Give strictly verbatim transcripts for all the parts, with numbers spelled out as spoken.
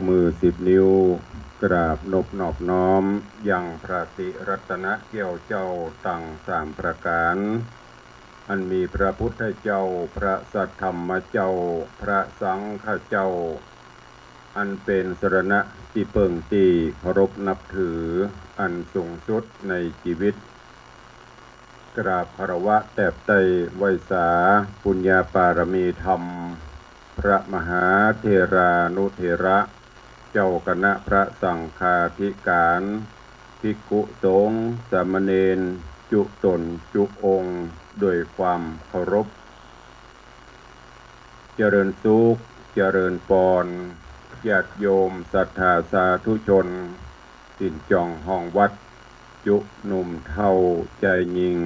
มือสิบนิ้ว กราบนบนอบน้อม ยังพระติรัตนเกี้ยวเจ้าตังสามประก๋าน อันมีพระพุทธเจ้า พระสัทธรรมเจ้า พระสังฆเจ้า อันเป๋นสรณะตี้เปิ้งตี้เคารพนับถือ อันสูงสุดในจีวิต กราบคารวะแตบไต้ไหว้สา ปุญญาปารมีธรรม พระมหาเถรานุเถระ เจ้าคณะพระสังฆาธิก๋าน ภิกขุสงฆ์ สามเณร จุ๊ต๋นจุ๊องค์ โดยความเคารพ เจริญสุข เจริญปอน ญาติโยมศรัทธาสาธุชน ตี้จ่องห้องวัด จุ๊หนุ่มเฒ่าจายญิง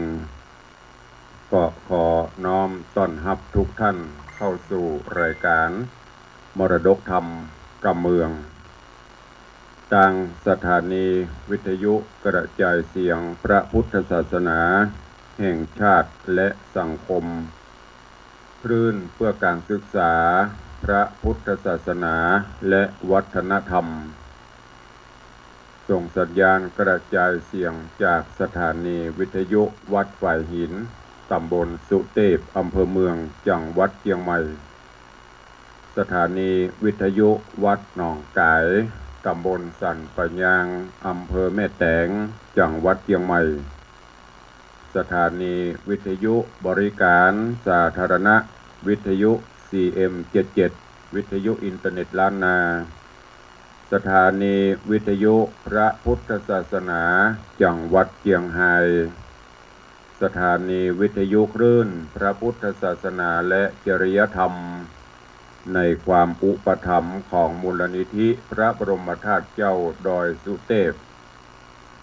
ก็ขอน้อมต้อนฮับทุกท่านเข้าสู่รายการมรดกธรรมกำเมือง ตางสถานีวิทยุกระจายเสียงพระพุทธศาสนาแห่งชาติและสังคม คลื่นเพื่อการศึกษาพระพุทธศาสนาและวัฒนธรรม ส่งสัญญาณกระจายเสียงจากสถานีวิทยุวัดฝายหิน ตำบลสุเตพ อำเภอเมือง จังหวัดเจียงใหม่ สถานีวิทยุวัดหนองก๋าย ตำบลสันป่ายาง อำเภอแม่แตง จังหวัดเจียงใหม่ สถานีวิทยุบริการสาธารณะ วิทยุ ซีเอ็ม เจ็ดเจ็ด วิทยุอินเทอร์เน็ตล้านนา สถานีวิทยุพระพุทธศาสนา จังหวัดเจียงฮาย สถานีวิทยุคลื่นพระพุทธศาสนาและจริยธรรม ในความอุปถัมภ์ของมูลนิธิพระบรมธาตุเจ้าดอยสุเตพ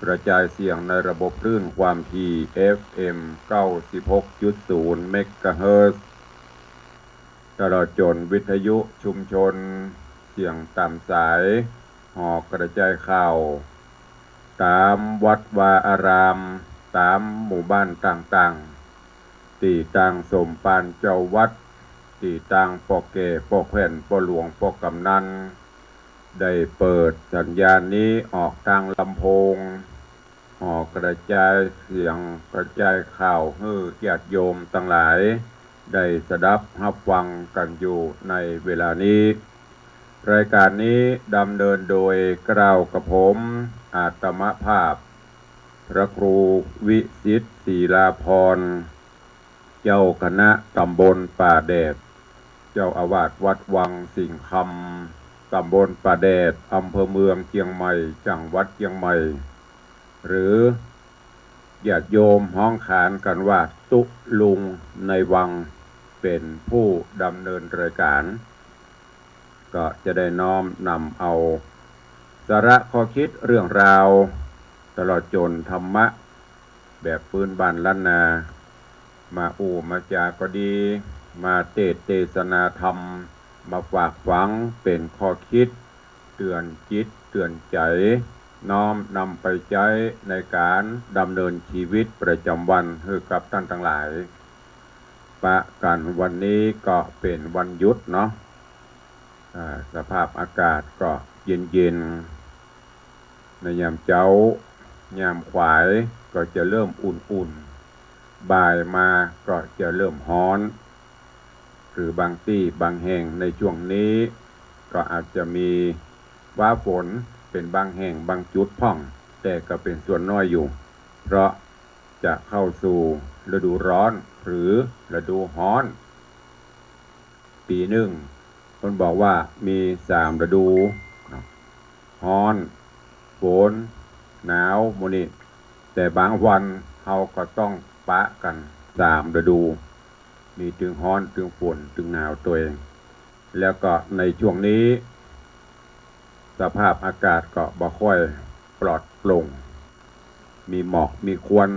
กระจายเสียงในระบบคลื่นความถี่ เอฟเอ็ม เก้าสิบหกจุดศูนย์ เมกะเฮิรตซ์ ตลอดจ๋นวิทยุชุมชน เสียงต๋ามสาย หอกระจายข่าว ต๋ามวัดวาอาราม ต๋ามหมู่บ้านต่างๆ ตี้ตางสมภารเจ้าวัด ตี้ตางป้อแก่ ป้อแขว่น ป้อหลวง ป้อกำนัน ได้เปิดสัญญาณนี้ออกตางลำโพง หอกระจายเสียงกระจายข่าวหื้อญาติโยมตังหลาย ได้สดับฮับฟังกั๋นอยู่ในเวลานี้ รายการนี้ดำเนินโดยเกล้ากระผม อาตมาภาพ พระครูวิสิทธิ์ ศิลาภรณ์ เจ้าคณะตำบลป่าแดด เจ้าอาวาสวัดวังสิงห์คำ ตำบลป่าแดด อำเภอเมืองเจียงใหม่ จังหวัดเจียงใหม่ หรือญาติโยมฮ้องขานกั๋นว่าตุ๊ลุงในวัง เป๋นผู้ดำเนินรายการ ก็จะได้น้อมนำเอาสาระข้อคิดเรื่องราว ตลอดจ๋นธรรมะ แบบพื้นบ้านล้านนา มาอู้มาจาก็ดี มาเตสน์เตสนาธรรม มาฝากฝังเป๋นข้อคิด เตื๋อนจิตเตื๋อนใจ๋ น้อมนำไปใจ๊ในก๋านดำเนินจีวิตประจ๋ำวันหื้อกับต้านตังหลาย ปะกั๋นวันนี้ก็เป๋นวันหยุดเนาะ อ่า สภาพอากาศก็เย็นๆ ในยามเจ๊า ยามขวายก็จะเริ่มอุ่นๆ บ่ายมาก็จะเริ่มฮ้อน หรือบางตี้บางแห่งในช่วงนี้ก็อาจจะมีฟ้าฝนเป๋นบางแห่งบางจุดพ่อง แต่ก็เป๋นส่วนน้อยอยู่ เพราะจะเข้าสู่ฤดูร้อนหรือฤดูฮ้อน ปี๋นึ่ง เปิ้นบอกว่ามีสามฤดูเนาะ ฮ้อน ฝน หนาว หมู่นี้ แต่บางวันเฮาก็ต้องปะกั๋นสามฤดู มีตึงฮ้อน ตึงฝน ตึงหนาวตวย แล้วก็ในช่วงนี้ สภาพอากาศก็บ่ค่อยปลอดโปร่ง มีหมอก มีควัน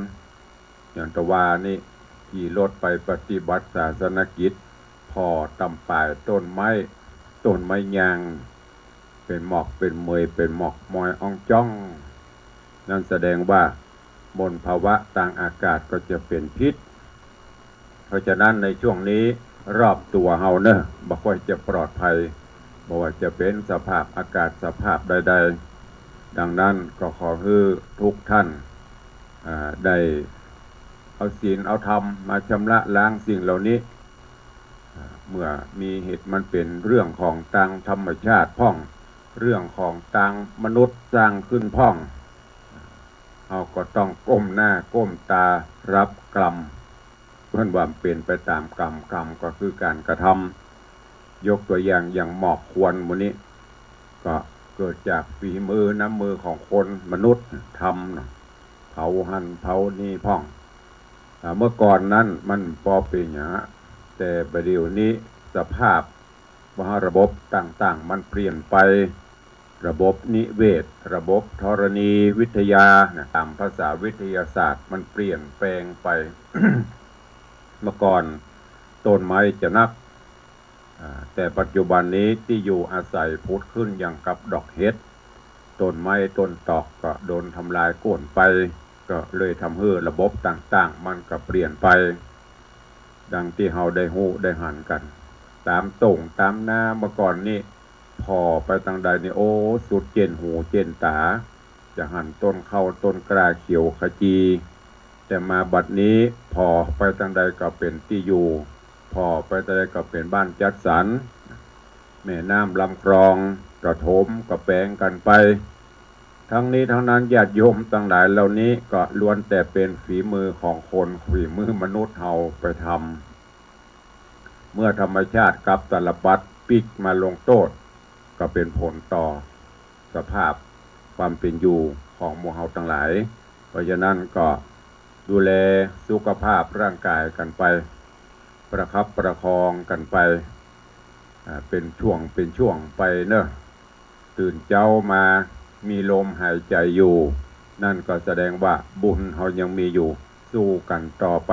อย่างตะวานี้ ขี่รถไปปฏิบัติศาสนกิจ ผ่อต่ำป๋ายต้นไม้ ต้นไม้ยาง เป๋นหมอก เป๋นเหมย เป๋นหมอกมอยอ่องจ้อง นั่นแสดงว่ามลภาวะตางอากาศก็จะเป๋นพิษ เพราะฉะนั้นในช่วงนี้รอบตั๋วเฮาเนอะ บ่ค่อยจะปลอดภัย บ่ว่าจะเป๋นสภาพอากาศสภาพใดๆ ดังนั้นก็ขอหื้อทุกท่าน อ่า ได้เอาศีลเอาธรรมมาชำระล้างสิ่งเหล่านี้ อ่า เมื่อมีเหตุมันเป๋นเรื่องของตางธรรมชาติพ่อง เรื่องของตางมนุษย์สร้างขึ้นพ่อง เฮาก็ต้องก้มหน้าก้มตารับกรรม เปิ้นว่าเป๋นไปต๋ามกรรม กรรมก็คือก๋านกระทำ ยกตั๋วอย่าง อย่างหมอกควันหมู่นี้ ก็เกิดจากฝีมือน้ำมือของคนมนุษย์ทำเนาะ เผาหั้นเผานี่พ่อง อ่า เมื่อก่อนนั้นมันปอเป๋นอย่างนั้น แต่บ่าเดี่ยวนี้สภาพ ว่าระบบต่างๆ มันเปลี่ยนไป ระบบนิเวศ ระบบธรณีวิทยานะ ต๋ามภาษาวิทยาศาสตร์มันเปลี่ยนแปลงไป เมื่อก่อนต้นไม้จะนัก อ่า แต่ปัจจุบันนี้ตี้อยู่อาศัยผุดขึ้นอย่างกับดอกเห็ด ต้นไม้ต้นตอกก็โดนทำลายโค่นไป ก็เลยทำหื้อระบบต่างๆ มันก็เปลี่ยนไป ดังตี้เฮาได้ฮู้ได้หันกั๋น ต๋ามโต่งต๋ามนาเมื่อก่อนนี้ ผ่อไปตางใดนี่ โอ้ สุดเจ๋นหูเจ๋นต๋า จะหันต้นข้าวต้นกล้าเขียวขจี แต่มาบัดนี้ผ่อไปตางใดก็เป๋นตี้อยู่ ผ่อไปตางใดก็เป๋นบ้านจัดสรร แม่น้ำลำคลองก็ถมก็แปงกั๋นไป ทั้งนี้ทั้งนั้นญาติโยมตังหลายเหล่านี้ก็ล้วนแต่เป๋นฝีมือของคน ฝีมือมนุษย์เฮาไปทำ เมื่อธรรมชาติกับตาลปัตรปิ๊กมาลงโต้ษ ก็เป๋นผลต่อสภาพความเป๋นอยู่ของหมู่เฮาตังหลาย เพราะฉะนั้นก็ดูแลสุขภาพร่างกายกั๋นไป ประคับประคองกั๋นไป อ่า เป๋นช่วงเป๋นช่วงไปเนาะ ตื่นเจ๊ามามีลมหายใจ๋อยู่ นั่นก็แสดงว่าบุญเฮายังมีอยู่ สู้กั๋นต่อไป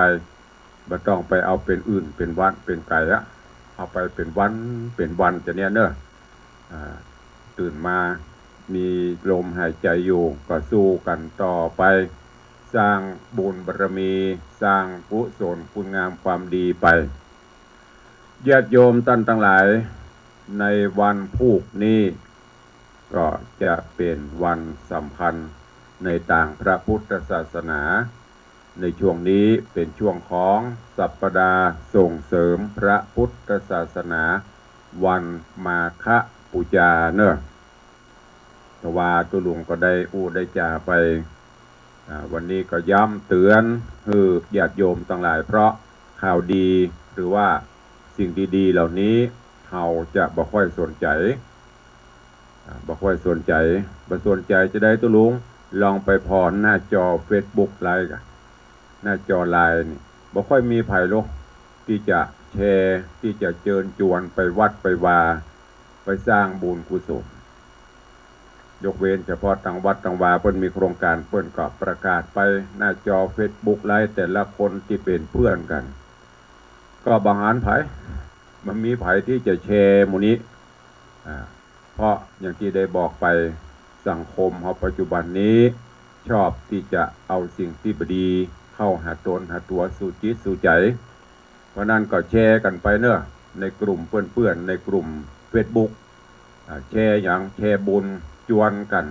บ่ต้องไปเอาเป๋นอื่นเป๋นวันเป๋นไก๋อะ เอาไปเป๋นวันเป๋นวันจะเนี่ยเนาะ อ่า ตื่นมามีลมหายใจ๋อยู่ ก็สู้กั๋นต่อไป สร้างบุญบารมี สร้างกุศลคุณงามความดีไป ญาติโยมต้านตังหลาย ในวันพูกนี้ ก็จะเป๋นวันสำคัญในตางพระพุทธศาสนา ในช่วงนี้เป๋นช่วงของสัปดาห์ส่งเสริมพระพุทธศาสนา วันมาฆบูชาเนาะ แต่ว่าตุ๊ลุงก็ได้อู้ได้จ๋าไป อ่า วันนี้ก็ย้ำเตื๋อนหื้อญาติโยมตังหลาย เพราะข่าวดีหรือว่าสิ่งดีๆ เหล่านี้ เฮาจะบ่ค่อยสนใจ๋ อ่า บ่ค่อยสนใจ๋ บ่สนใจ๋จะใดตุ๊ลุง ลองไปผ่อหน้าจอเฟซบุ๊กไลฟ์กะ หน้าจอไลน์นี่ บ่ค่อยมีใผลหรอกตี้จะแชร์ ตี้จะเจิญจวนไปวัดไปวา ไปสร้างบุญกุศล ยกเว้นเฉพาะตางวัดตางวาเปิ้นมีโครงก๋าน เปิ้นก็ประกาศไปหน้าจอเฟซบุ๊กไลฟ์แต่ละคนตี้เป๋นเปื้อนกั๋น ก็บ่หันใผ บ่มีใผตี้จะแชร์หมู่นี้ อ่า เพราะอย่างตี้ได้บอกไป สังคมเฮาปัจจุบันนี้ ชอบตี้จะเอาสิ่งตี้บ่ดีเข้าหาต๋นหาตั๋ว สู่จิตสู่ใจ๋ เพราะนั้นก็แชร์กั๋นไปเนาะ ในกลุ่มเปื้อนๆ ในกลุ่มเฟซบุ๊ก อ่า แชร์หยัง แชร์บุญจวนกั๋น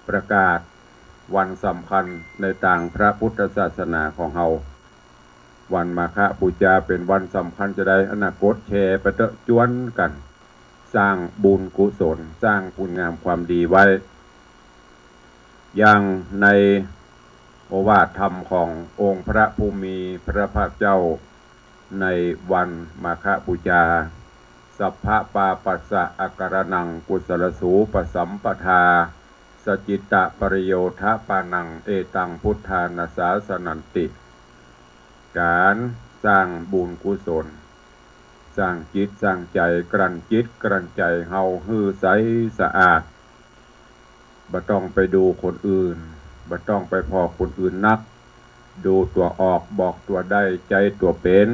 ประกาศวันสำคัญในตางพระพุทธศาสนาของเฮา วันมาฆบูชาเป๋นวันสำคัญจะใด อันน่ะกดแชร์ไปเต๊อะ จวนกั๋น สร้างบุญกุศล สร้างคุณงามความดีไว้ อย่างในโอวาทธรรมขององค์พระผู้มีพระภาคเจ้า ในวันมาฆบูชา สัพพะปาปัสสะอะการะณัง กุศลสูปสัมปทา สะจิตตะปริโยธาปานัง เอตังพุทธานะสาสนันติ ก๋านสร้างบุญกุศล สร้างจิตสร้างใจ๋ กลั่นจิตกลั่นใจ๋เฮาหื้อใสสะอาด บ่ต้องไปดูคนอื่น บ่ต้องไปผ่อคนอื่นนัก ดูตั๋วออก บอกตั๋วได้ ใจ๊ตั๋วเป๋น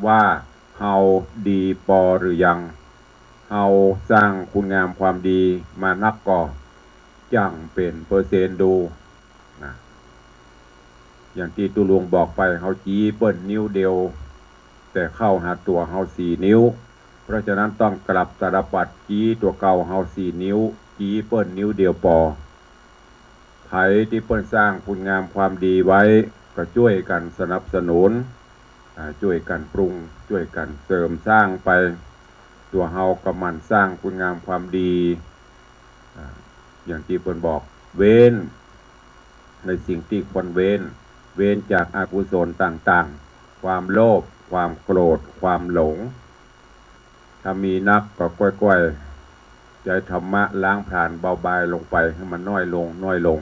ว่าเฮาดีปอหรือยัง เฮาสร้างคุณงามความดีมานักก่อ จั่งเป๋นเปอร์เซ็นต์ดู นะ อย่างตี้ตุ๊ลุงบอกไป เฮาจีเปิ้นนิ้วเดียว แต่เข้าหาตั๋วเฮาสี่นิ้ว ราะฉะนั้นต้องกลับตาลปัตร จี๊ตั๋วเก่าเฮาสี่นิ้ว จี๊เปิ้นนิ้วเดียวปอ ใผตี้เปิ้นสร้างคุณงามความดีไว้ ก็จ้วยกั๋นสนับสนุน อ่า จ้วยกั๋นปรุง จ้วยกั๋นเสริมสร้างไป ตั๋วเฮาก็หมั่นสร้างคุณงามความดี อ่า อย่างตี้เปิ้นบอก เว้นในสิ่งตี้ควรเว้น เว้นจากอกุศลต่างๆ ความโลภ ความโกรธ ความหลง ถ้ามีนักก็ก้อยๆ ใจ๊ธรรมะล้างผลาญเบาบางลงไป หื้อมันน้อยลง น้อยลง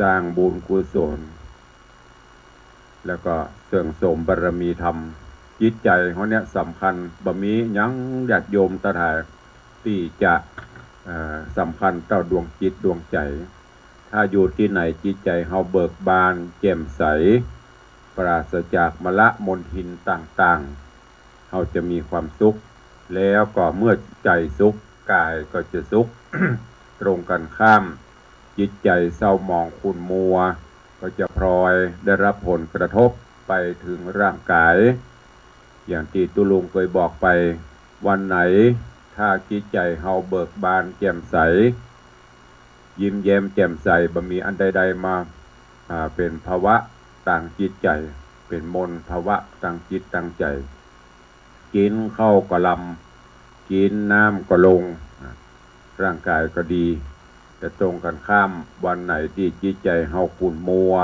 สร้างบุญกุศล แล้วก็เสริมสมบารมีธรรม จิตใจ๋เฮาเนี่ยสำคัญ บ่มีหยังญาติโยมตังหลายตี้จะ เอ่อ สำคัญเต้าดวงจิตดวงใจ๋ ถ้าอยู่ตี้ไหนจิตใจ๋เฮาเบิกบานแจ่มใส ปราศจากมลมลทินต่างๆ เฮาจะมีความสุข แล้วก็เมื่อใจ๋สุข ก๋ายก็จะสุข ตรงกั๋นข้าม จิตใจ๋เศร้าหมองขุ่นมัว ก็จะพลอยได้รับผลกระทบไปเถิงร่างก๋าย อย่างตี้ตุ๊ลุงเกยบอกไป วันไหนถ้าจิตใจ๋เฮาเบิกบานแจ่มใส ยิ้มแย้มแจ่มใส บ่มีอันใดๆ มา อ่า เป๋นภาระตางจิตใจ๋ เป๋นมลภาระตางจิตตางใจ๋ กิ๋นข้าวก็ลำ กิ๋นน้ำก็ลง อ่า ร่างก๋ายก็ดี แต่ตรงกั๋นข้าม วันไหนตี้จิตใจ๋เฮาขุ่นมัว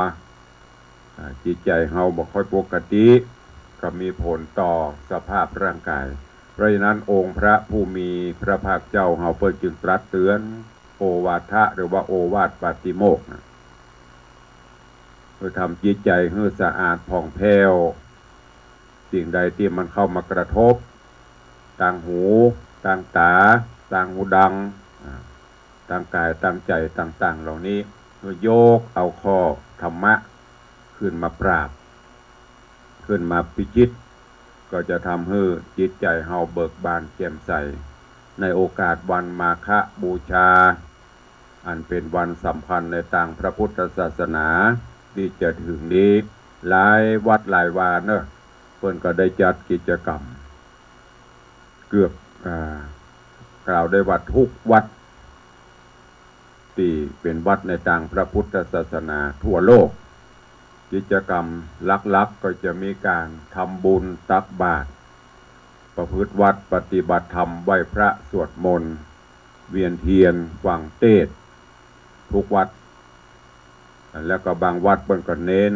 อ่า จิตใจ๋เฮาบ่ค่อยปกติ ก็มีผลต่อสภาพร่างก๋าย เพราะฉะนั้นองค์พระผู้มีพระภาคเจ้าเฮาเปิ้นจึงตรัสเตือน โอวาทะ หรือว่าโอวาทปาติโมกข์นะ คือทำจิตใจ๋หื้อสะอาดผ่องแผ้ว สิ่งใดตี้มันเข้ามากระทบ ตางหู ตางต๋า ตางหูดัง อ่า ตางก๋าย ตางใจ๋ต่างๆ เหล่านี้ คือยกเอาข้อธรรมะขึ้นมาปราบ ขึ้นมาพิชิต ก็จะทำหื้อจิตใจ๋เฮาเบิกบานแจ่มใส ในโอกาสวันมาฆบูชา อันเป๋นวันสำคัญในตางพระพุทธศาสนาตี้จะเถิงนี้ หลายวัดหลายวาเนาะ เปิ้นก็ได้จัดกิจกรรม เกือบ อ่า กล่าวได้ว่าทุกวัด ตี้เป๋นวัดในตางพระพุทธศาสนาทั่วโลก กิจกรรมหลักๆ ก็จะมีก๋านทำบุญตักบาตร ประพฤติวัตรปฏิบัติธรรม ไหว้พระสวดมนต์ เวียนเทียน ฟังเตสน์ ทุกวัด แล้วก็บางวัดเปิ้นก็เน้น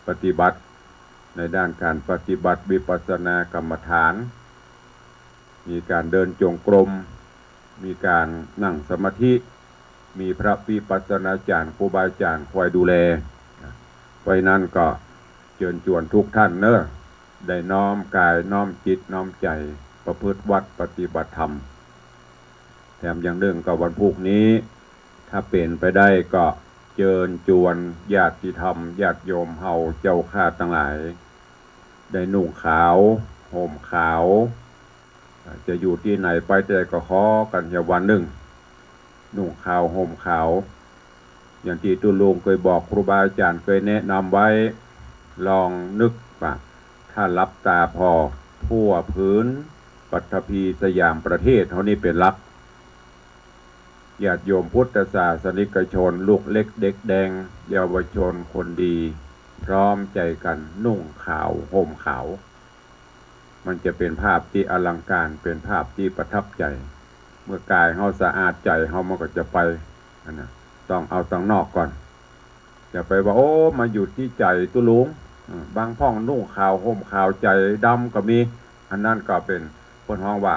ปฏิบัติในด้านก๋านปฏิบัติวิปัสสนากรรมฐาน มีก๋านเดินจงกรม มีก๋านนั่งสมาธิ มีพระวิปัสสนาจารย์ ครูบาอาจารย์คอยดูแล เพราะฉะนั้นก็เจิญจวนทุกท่านเนาะ ได้น้อมก๋าย น้อมจิต น้อมใจ๋ ประพฤติวัตรปฏิบัติธรรม แถมอย่างนึ่งก็วันพูกนี้ ถ้าเป๋นไปได้ก็เจิญจวนญาติธรรม ญาติโยมเฮาเจ้าข้าตังหลาย ได้นุ่งขาว ห่มขาว จะอยู่ตี้ไหนไปตี้ใดก็ขอกั๋นเหียวันนึ่ง นุ่งขาว ห่มขาว อย่างตี้ตุ๊ลุงเกยบอก ครูบาอาจ๋ารย์เกยแนะนำไว้ ลองนึกว่า ถ้าหลับต๋าผ่อ ทั่วผืนปฐพีสยามประเทศเฮานี้เป๋นหลัก ญาติโยมพุทธศาสนิกชน ลูกเล็กเด็กแดง เยาวชนคนดี พร้อมใจ๋กั๋นนุ่งขาว ห่มขาว มันจะเป๋นภาพตี้อลังก๋าร เป๋นภาพตี้ประทับใจ๋ เมื่อก๋ายเฮาสะอาด ใจ๋เฮามันก็จะไป อันนั้น ต้องเอาตังนอกก่อน อย่าไปว่า โอ้ มาอยู่ตี้ใจ๋ตุ๊ลุง อืม บางพ่องนุ่งขาว ห่มขาว ใจ๋ดำก็มี อันนั้นก็เป๋น เปิ้นฮ้องว่า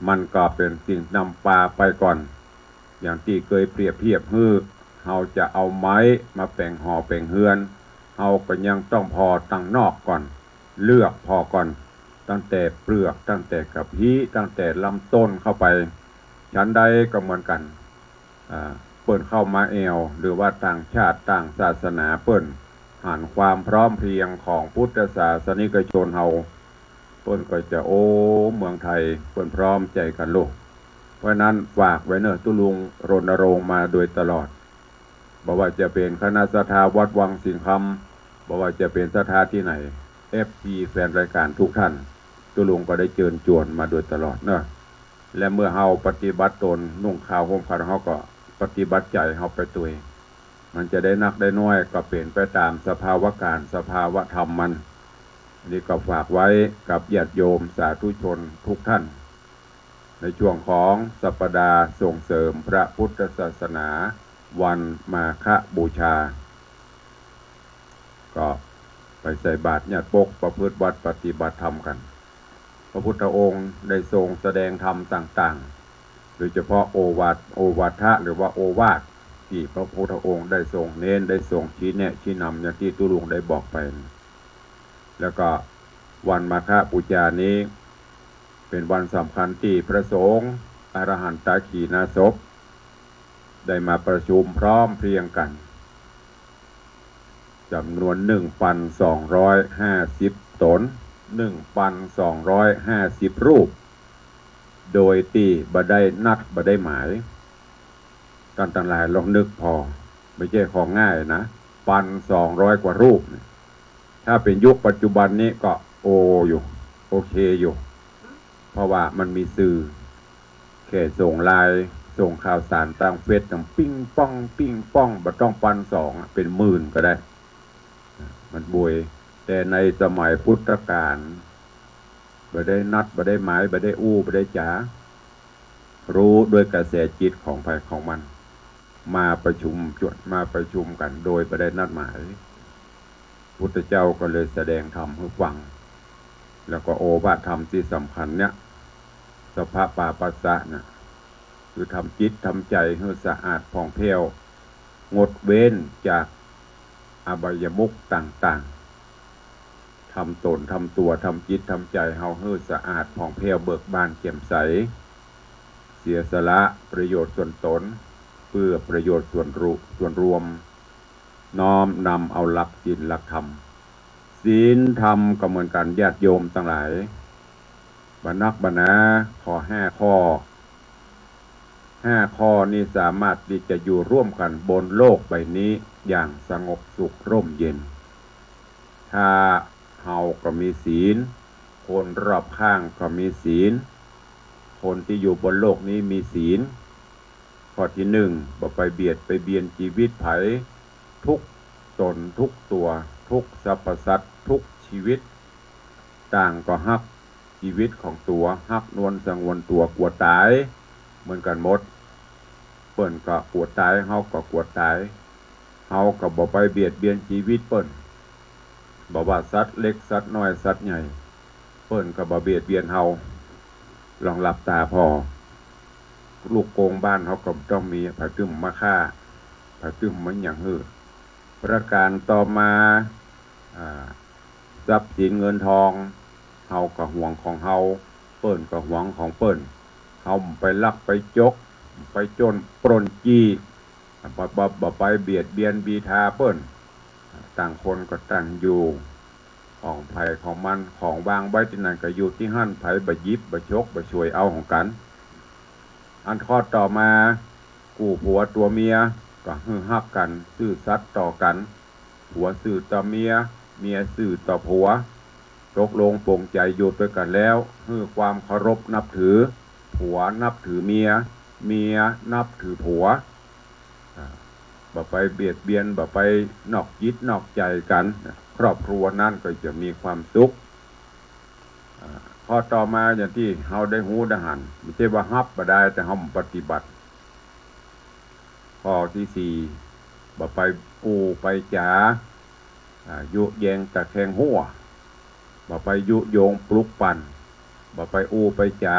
มันก็เป๋นสิ่งนำปาไปก่อน อย่างตี้เกยเปรียบเทียบหื้อ เฮาจะเอาไม้มาแป๋งหอแป๋งเฮือน เฮาก็ยังต้องผ่อตังนอกก่อน เลือกผ่อก่อน ตั้งแต่เปลือก ตั้งแต่กะพี้ ตั้งแต่ลำต้นเข้าไป ฉันใดก็เหมือนกั๋น อ่า เปิ้นเข้ามาแอ่ว หรือว่าต่างชาติต่างศาสนาเปิ้นหันความพร้อมเพรียงของพุทธศาสนิกชนเฮา เปิ้นก็จะ โอ้ เมืองไทยเปิ้นพร้อมใจ๋กั๋นโลก เพราะฉะนั้นฝากไว้เนาะ ตุ๊ลุงรณรงค์มาโดยตลอด บ่ว่าจะเป๋นคณะศรัทธาวัดวังสิงห์คำ บ่ว่าจะเป๋นศรัทธาตี้ไหน เอฟซี แฟนรายการทุกท่าน ตุ๊ลุงก็ได้เจิญจวนมาโดยตลอดเนาะ และเมื่อเฮาปฏิบัติต๋น นุ่งขาวห่มขาว เฮาก็ปฏิบัติใจ๋เฮาไปตวย มันจะได้นักได้น้อยก็เป๋นไปต๋ามสภาวะก๋าร สภาวะธรรมมัน อันนี้ก็ฝากไว้กับญาติโยมสาธุชนทุกท่าน ในช่วงของสัปดาห์ส่งเสริมพระพุทธศาสนา วันมาฆบูชา ก็ไปใส่บาตร ยาดปก ประพฤติวัตรปฏิบัติธรรมกั๋น พระพุทธองค์ได้ทรงแสดงธรรมต่างๆ โดยเฉพาะโอวาท โอวาทะ หรือว่าโอวาท ตี้พระพุทธองค์ได้ทรงเน้น ได้ทรงชี้แนะชี้นำ อย่างตี้ตุ๊ลุงได้บอกไป แล้วก็วันมาฆบูชานี้ เป๋นวันสำคัญตี้พระสงฆ์อรหันตขีณาสพ ได้มาประชุมพร้อมเพรียงกั๋น จ๋ำนวน หนึ่งปันสองร้อยห้าสิบ ต๋น หนึ่งปันสองร้อยห้าสิบ รูป โดยตี้บ่ได้นัดบ่ได้หมาย ต้านตังหลายลองนึกผ่อ ไม่ใจ้ของ่ายนะ ปันสองร้อยกว่ารูปเนี่ย ถ้าเป๋นยุคปัจจุบันนี้ก็โออยู่ โอเคอยู่ เพราะว่ามันมีสื่อ แค่ส่งไลน์ ส่งข่าวสารตางเฟซ ตางปิ้งป้อง ปิ้งป้อง บ่ต้องปันสองอะ เป๋นหมื่นก็ได้ มันบวย แต่ในสมัยพุทธกาล บ่ได้นัด บ่ได้หมาย บ่ได้อู้ บ่ได้จ๋า ฮู้ด้วยกระแสจิตของใผของมัน มาประชุม มาประชุมกั๋นโดยบ่ได้นัดหมาย พุทธเจ้าก็เลยแสดงธรรมหื้อฟัง แล้วก็โอวาทธรรมตี้สำคัญเนี่ย สัพพะปาปัสสะน่ะ คือทำจิตทำใจ๋หื้อสะอาดผ่องแผ้ว งดเว้นจากอบายมุขต่างๆ ทำต๋นทำตั๋ว ทำจิตทำใจ๋เฮาหื้อสะอาดผ่องแผ้ว เบิกบานแจ่มใส เสียสละประโยชน์ส่วนต๋น เพื่อประโยชน์ส่วนรุ ส่วนรวม น้อมนำเอาหลักศีลหลักธรรม ศีลธรรมก็เหมือนกั๋น ญาติโยมตังหลาย บ่นักบ่หนา ขอห้าข้อ ห้าข้อนี้สามารถตี้จะอยู่ร่วมกั๋นบนโลกใบนี้อย่างสงบสุขร่มเย็น ถ้าเฮาก็มีศีล คนรอบข้างก็มีศีล คนตี้อยู่บนโลกนี้มีศีล ข้อตี้หนึ่ง บ่ไปเบียดไปเบียนจีวิตใผ ทุกต๋นทุกตั๋ว ทุกสรรพสัตว์ทุกชีวิต ต่างก็ฮักจีวิตของตั๋ว ฮักนวลสงวนตั๋ว กั๋วต๋ายเหมือนกั๋นหมด เปิ้นก็กั๋วต๋าย เฮาก็กั๋วต๋าย เฮาก็บ่ไปเบียดเบียนจีวิตเปิ้น บ่ว่าสัตว์เล็กสัตว์น้อยสัตว์ใหญ่ เปิ้นก็บ่เบียดเบียนเฮา ลองหลับต๋าผ่อ ลูกกรงบ้านเฮาก็บ่ต้องมี ใผตึงมาฆ่า ใผตึงมาหยังหื้อ ประก๋านต่อมา อ่า ทรัพย์สินเงินทอง เฮาก็หวงของเฮา เปิ้นก็หวงของเปิ้น เฮาบ่ไปลักไปจก ไปจ้นปล้นจี้ บ่ บ่ บ่ไปเบียดเบียนบีทาเปิ้น ต่างคนก็ต่างอยู่ ของใผของมัน ของวางไว้ตี้ไหนก็อยู่ตี้หั้น ใผบ่หยิบบ่ฉกบ่ฉวยเอาของกั๋น อันข้อต่อมา กู้ผัวตั๋วเมียก็หื้อฮักกั๋น ซื่อสัตย์ต่อกั๋น ผัวซื่อต่อเมีย เมียซื่อต่อผัว ตกลงปลงใจ๋อยู่ตวยกั๋นแล้ว หื้อความเคารพนับถือ ผัวนับถือเมีย เมียนับถือผัว อ่า บ่ไปเบียดเบียน บ่ไปนอกจิตนอกใจ๋กั๋น ครอบครัวนั้นก็จะมีความสุข อ่า ข้อต่อมาอย่างตี้เฮาได้ฮู้ได้หัน บ่ใจ้ว่าฮับบ่ได้ แต่เฮาบ่ปฏิบัติ ข้อตี้สี่ บ่ไปอู้ไปจ๋า อ่า ยุแยงตะแคงฮั้ว บ่ไปยุยงปลุกปั่น บ่ไปอู้ไปจ๋า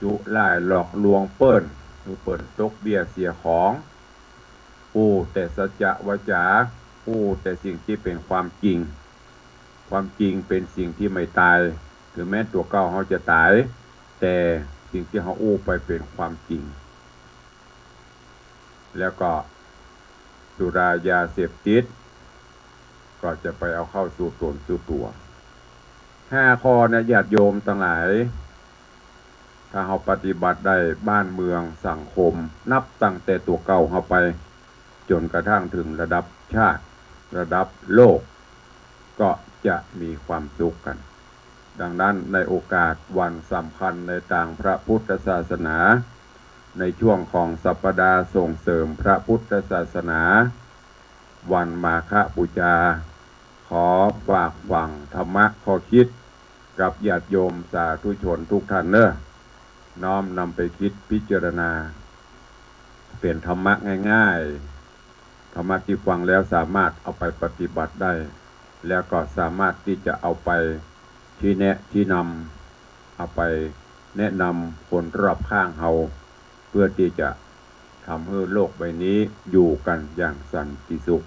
จุล่ายหลอกลวงเปิ้น หื้อเปิ้นตกเบี้ยเสียของ อู้แต่สัจจะวาจ๋า อู้แต่สิ่งตี้เป๋นความจริง ความจริงเป๋นสิ่งตี้ไม่ต๋าย ถึงแม้ตั๋วเก่าเฮาจะต๋าย แต่สิ่งตี้เฮาอู้ไปเป๋นความจริง แล้วก็สุรายาเสพติด ก็จะไปเอาเข้าสู่ต๋นสู่ตั๋ว ห้าข้อเนี่ย ญาติโยมตังหลาย ถ้าเฮาปฏิบัติได้ บ้านเมืองสังคม นับตั้งแต่ตั๋วเก่าเฮาไป จ๋นกระทั่งเถิงระดับชาติ ระดับโลก ก็จะมีความสุขกั๋น ดังนั้นในโอกาสวันสำคัญในตางพระพุทธศาสนา ในช่วงของสัปดาห์ส่งเสริมพระพุทธศาสนา วันมาฆบูชา ขอฝากฝังธรรมะข้อคิดกับญาติโยมสาธุชนทุกท่านเน้อ น้อมนำไปคิดพิจารณา เป๋นธรรมะง่ายๆ ธรรมะตี้ฟังแล้วสามารถเอาไปปฏิบัติได้ แล้วก็สามารถตี้จะเอาไปชี้แนะชี้นำ เอาไปแนะนำคนรอบข้างเฮา เพื่อตี้จะทำหื้อโลกใบนี้อยู่กั๋นอย่างสันติสุข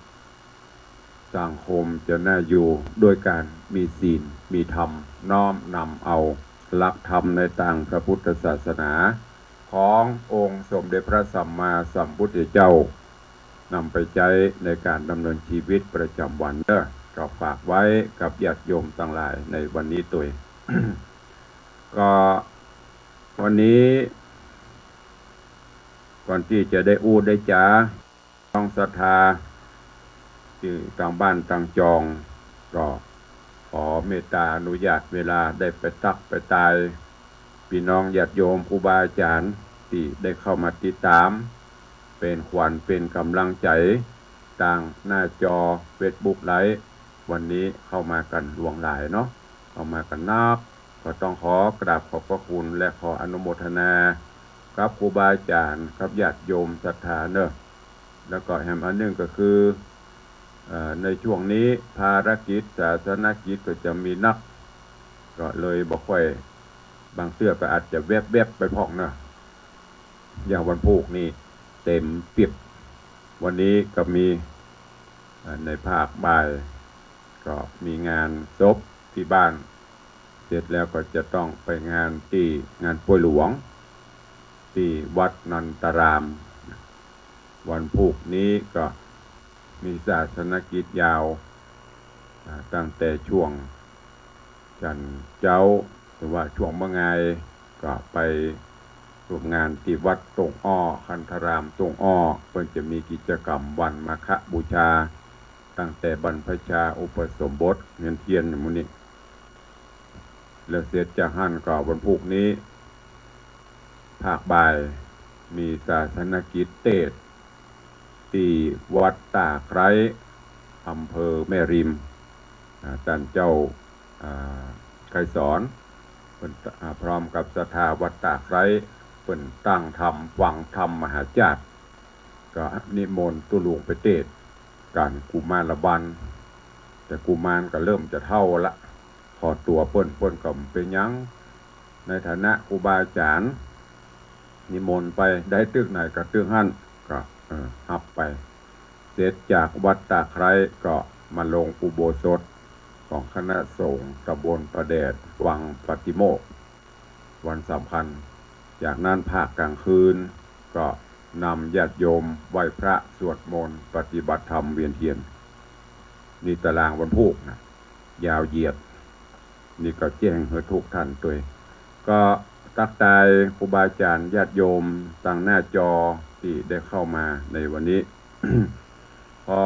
สังคมจะน่าอยู่ด้วยก๋านมีศีล มีธรรม น้อมนำเอาหลักธรรมในตางพระพุทธศาสนา ขององค์สมเด็จพระสัมมาสัมพุทธเจ้า นำไปใจ๊ในก๋านดำเนินชีวิตประจำวันเน้อ ก็ฝากไว้กับญาติโยมตังหลายในวันนี้ตวย ก็วันนี้ ก่อนตี้จะได้อู้ได้จ๋า น้องศรัทธาตี้ตางบ้านตางจอง ก็ขอเมตตาอนุญาตเวลาได้ไปตั๊กไปตาย ปี้น้องญาติโยมครูบาอาจ๋ารย์ตี้ได้เข้ามาติดต๋าม เป๋นขวัญเป๋นก๋ำลังใจ๋ ตางหน้าจอเฟซบุ๊กไลฟ์ วันนี้เข้ามากั๋นหลวงหลายเนาะ เข้ามากั๋นนัก ก็ต้องขอกราบขอบพระคุณและขออนุโมทนากับครูบาอาจ๋ารย์ กับญาติโยมศรัทธาเน้อ แล้วก็แหมอันนึ่งก็คือ เอ่อ ในช่วงนี้ภารกิจศาสนกิจก็จะมีนัก ก็เลยบ่ค่อย บางเตื้อก็อาจจะแวบๆ ไปพ่องเน้อ อย่างวันพูกนี่เต๋มปิ๊บ วันนี้ก็มี เอ่อ ในภาคบ่าย ก็มีงานศพตี้บ้าน เสร็จแล้วก็จะต้องไปงานตี้งานป่วยหลวง ตี้วัดนันตาราม วันพูกนี้ก็มีศาสนกิจยาว อ่า ตั้งแต่ช่วง ฉันเจ๊า หรือว่าช่วงเมื่องาย ก็ไปร่วมงานตี้วัดต้งอ้อ คันธารามต้งอ้อ เปิ้นจะมีกิจกรรมวันมาฆบูชา ตั้งแต่บรรพชาอุปสมบท เวียนเทียนหมู่นี้ แล้วเสร็จจากหั้นก็วันพูกนี้ ภาคบ่าย มีศาสนกิจเตสน์ ตี้วัดตาไคร้ อำเภอแม่ริม อ่า ต้านเจ้า อ่า ไกรสอน เปิ้น อ่า พร้อมกับศรัทธาวัดตาไคร้ เปิ้นตั้งธรรม ฟังธรรมมหาชาติ ก็นิมนต์ตุ๊ลุงไปเตสน์ ก๋านกุมารบัน แต่กุมารก็เริ่มจะเฒ่าละ ขอตั๋วเปิ้น เปิ้นก็บ่เป๋นหยัง ในฐานะครูบาอาจ๋ารย์ นิมนต์ไปได้ตึกไหนก็ตึกหั้น ก็ เออ ฮับไป เสร็จจากวัดตาไคร้ก็มาลงอุโบสถของคณะสงฆ์ตำบลผาแดด ฟังปาติโมกข์ วันสำคัญ จากนั้นภาคกลางคืนก็นำญาติโยมไหว้พระสวดมนต์ปฏิบัติธรรมเวียนเทียน นี่ตารางวันพูกนะ ยาวเหยียด นี่ก็แจ้งหื้อทุกท่านตวย ก็ตั๊กทายครูบาอาจ๋ารย์ญาติโยมตางหน้าจอตี้ได้เข้ามาในวันนี้ ขอ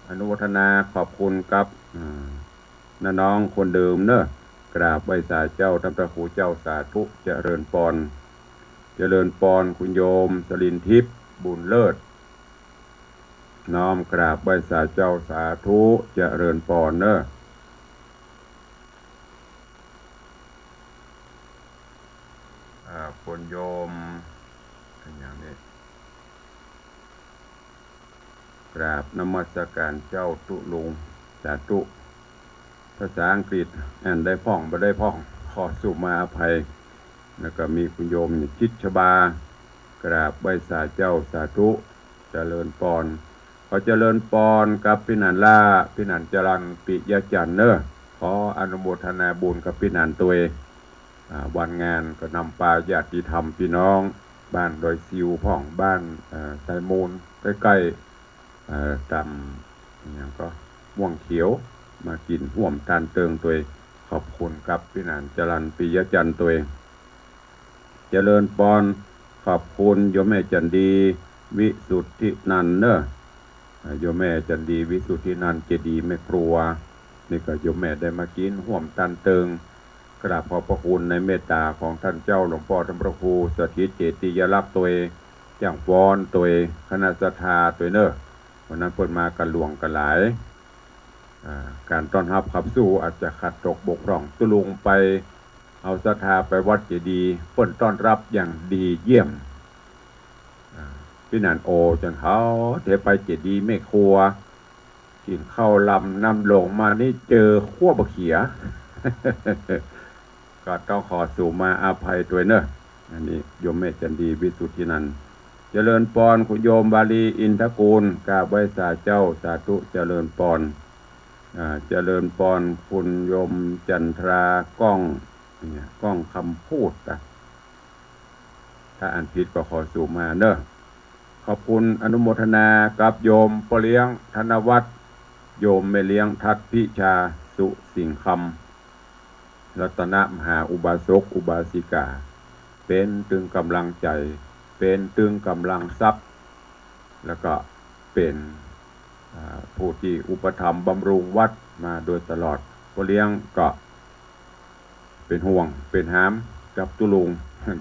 อนุโมทนาขอบคุณกับ อ่า น้าน้องคนเดิมเน้อ กราบไหว้สาเจ้า ตามพระครูเจ้า สาธุ เจริญปอน เจริญปอน คุณโยม สลินทิพย์ บุญเลิศ น้อมกราบไหว้สาเจ้า สาธุ เจริญปอนเน้อ อ่า คุณโยม เป็นอย่างนี้ กราบนมัสการเจ้าตุ๊ลุง สาธุ ภาษาอังกฤษอ่านได้พ่องบ่ได้พ่อง ขอสุมาอภัย แล้วก็มีคุณโยมจิตรชบา กราบไหว้สาเจ้า สาธุ เจริญปอน ขอเจริญปอนกับปี้หนานล้า ปี้หนานจรัญ ปิยะจันทร์เน้อ ขออนุโมทนาบุญกับปี้หนานตวย อ่า วันงานก็นำปาญาติธรรมปี้น้อง บ้านดอยซิวพ่อง บ้าน เอ่อ ไซมูล ใก้ๆ เอ่อ ตำ อะหยังก็ ม่วงเขียว มากิ๋นฮ่วมตานเติงตวย ขอบคุณกับปี้หนานจรัญ ปิยะจันทร์ตวย เจริญปอน ขอบคุณโยมแม่จันดี วิสุทธินันท์เน้อ อ่า โยมแม่จันดี วิสุทธินันท์ เจดีย์แม่ครัว นี่ก็โยมแม่ได้มากิ๋นฮ่วมตันเติง กราบขอบพระคุณในเมตตาของต้านเจ้าหลวงป้อต้านพระครูสถิตเจติยารักษ์ตวย จ้างฟ้อนตวย คณะศรัทธาตวยเน่อ วันนั้นเปิ้นมากั๋นหลวงกั๋นหลาย อ่า ก๋านต้อนฮับขับสู้อาจจะขาดตกบกพร่อง ตุ๊ลุงไปเอาศรัทธาไปวัดเจดีย์ เปิ้นต้อนฮับอย่างดีเยี่ยม อ่า ปี้หนานโอจ๋นเฮา เตียวไปเจดีย์แม่ครัว กิ๋นข้าวลำน้ำหลงมานี่เจอขั้วบ่าเขีย ก็ต้องขอสูมาอภัยตวยเน่อ อันนี้โยมแม่จันดีวิสุทธินันท์ เจริญปอนคุณโยมวาลีอินทกูล กราบไหว้สาเจ้า สาธุเจริญปอน อ่า เจริญปอนคุณโยมจันทราก้อง เนี่ย ก้องคำพูดอะ ถ้าอ่านผิดก็ขอสูมาเน่อ ขอบคุณอนุโมทนากับโยมป้อเลี้ยงธนวัฒน์ โยมแม่เลี้ยงทัศน์พิชา สุสิงห์คำ รัตนมหาอุบาสกอุบาสิกา เป๋นตึงก๋ำลังใจ๋ เป๋นตึงก๋ำลังทรัพย์ แล้วก็เป๋น อ่า ผู้ตี้อุปถัมภ์บำรุงวัดมาโดยตลอด ป้อเลี้ยงก็ เป๋นห่วงเป๋นหามกับตุ๊ลุง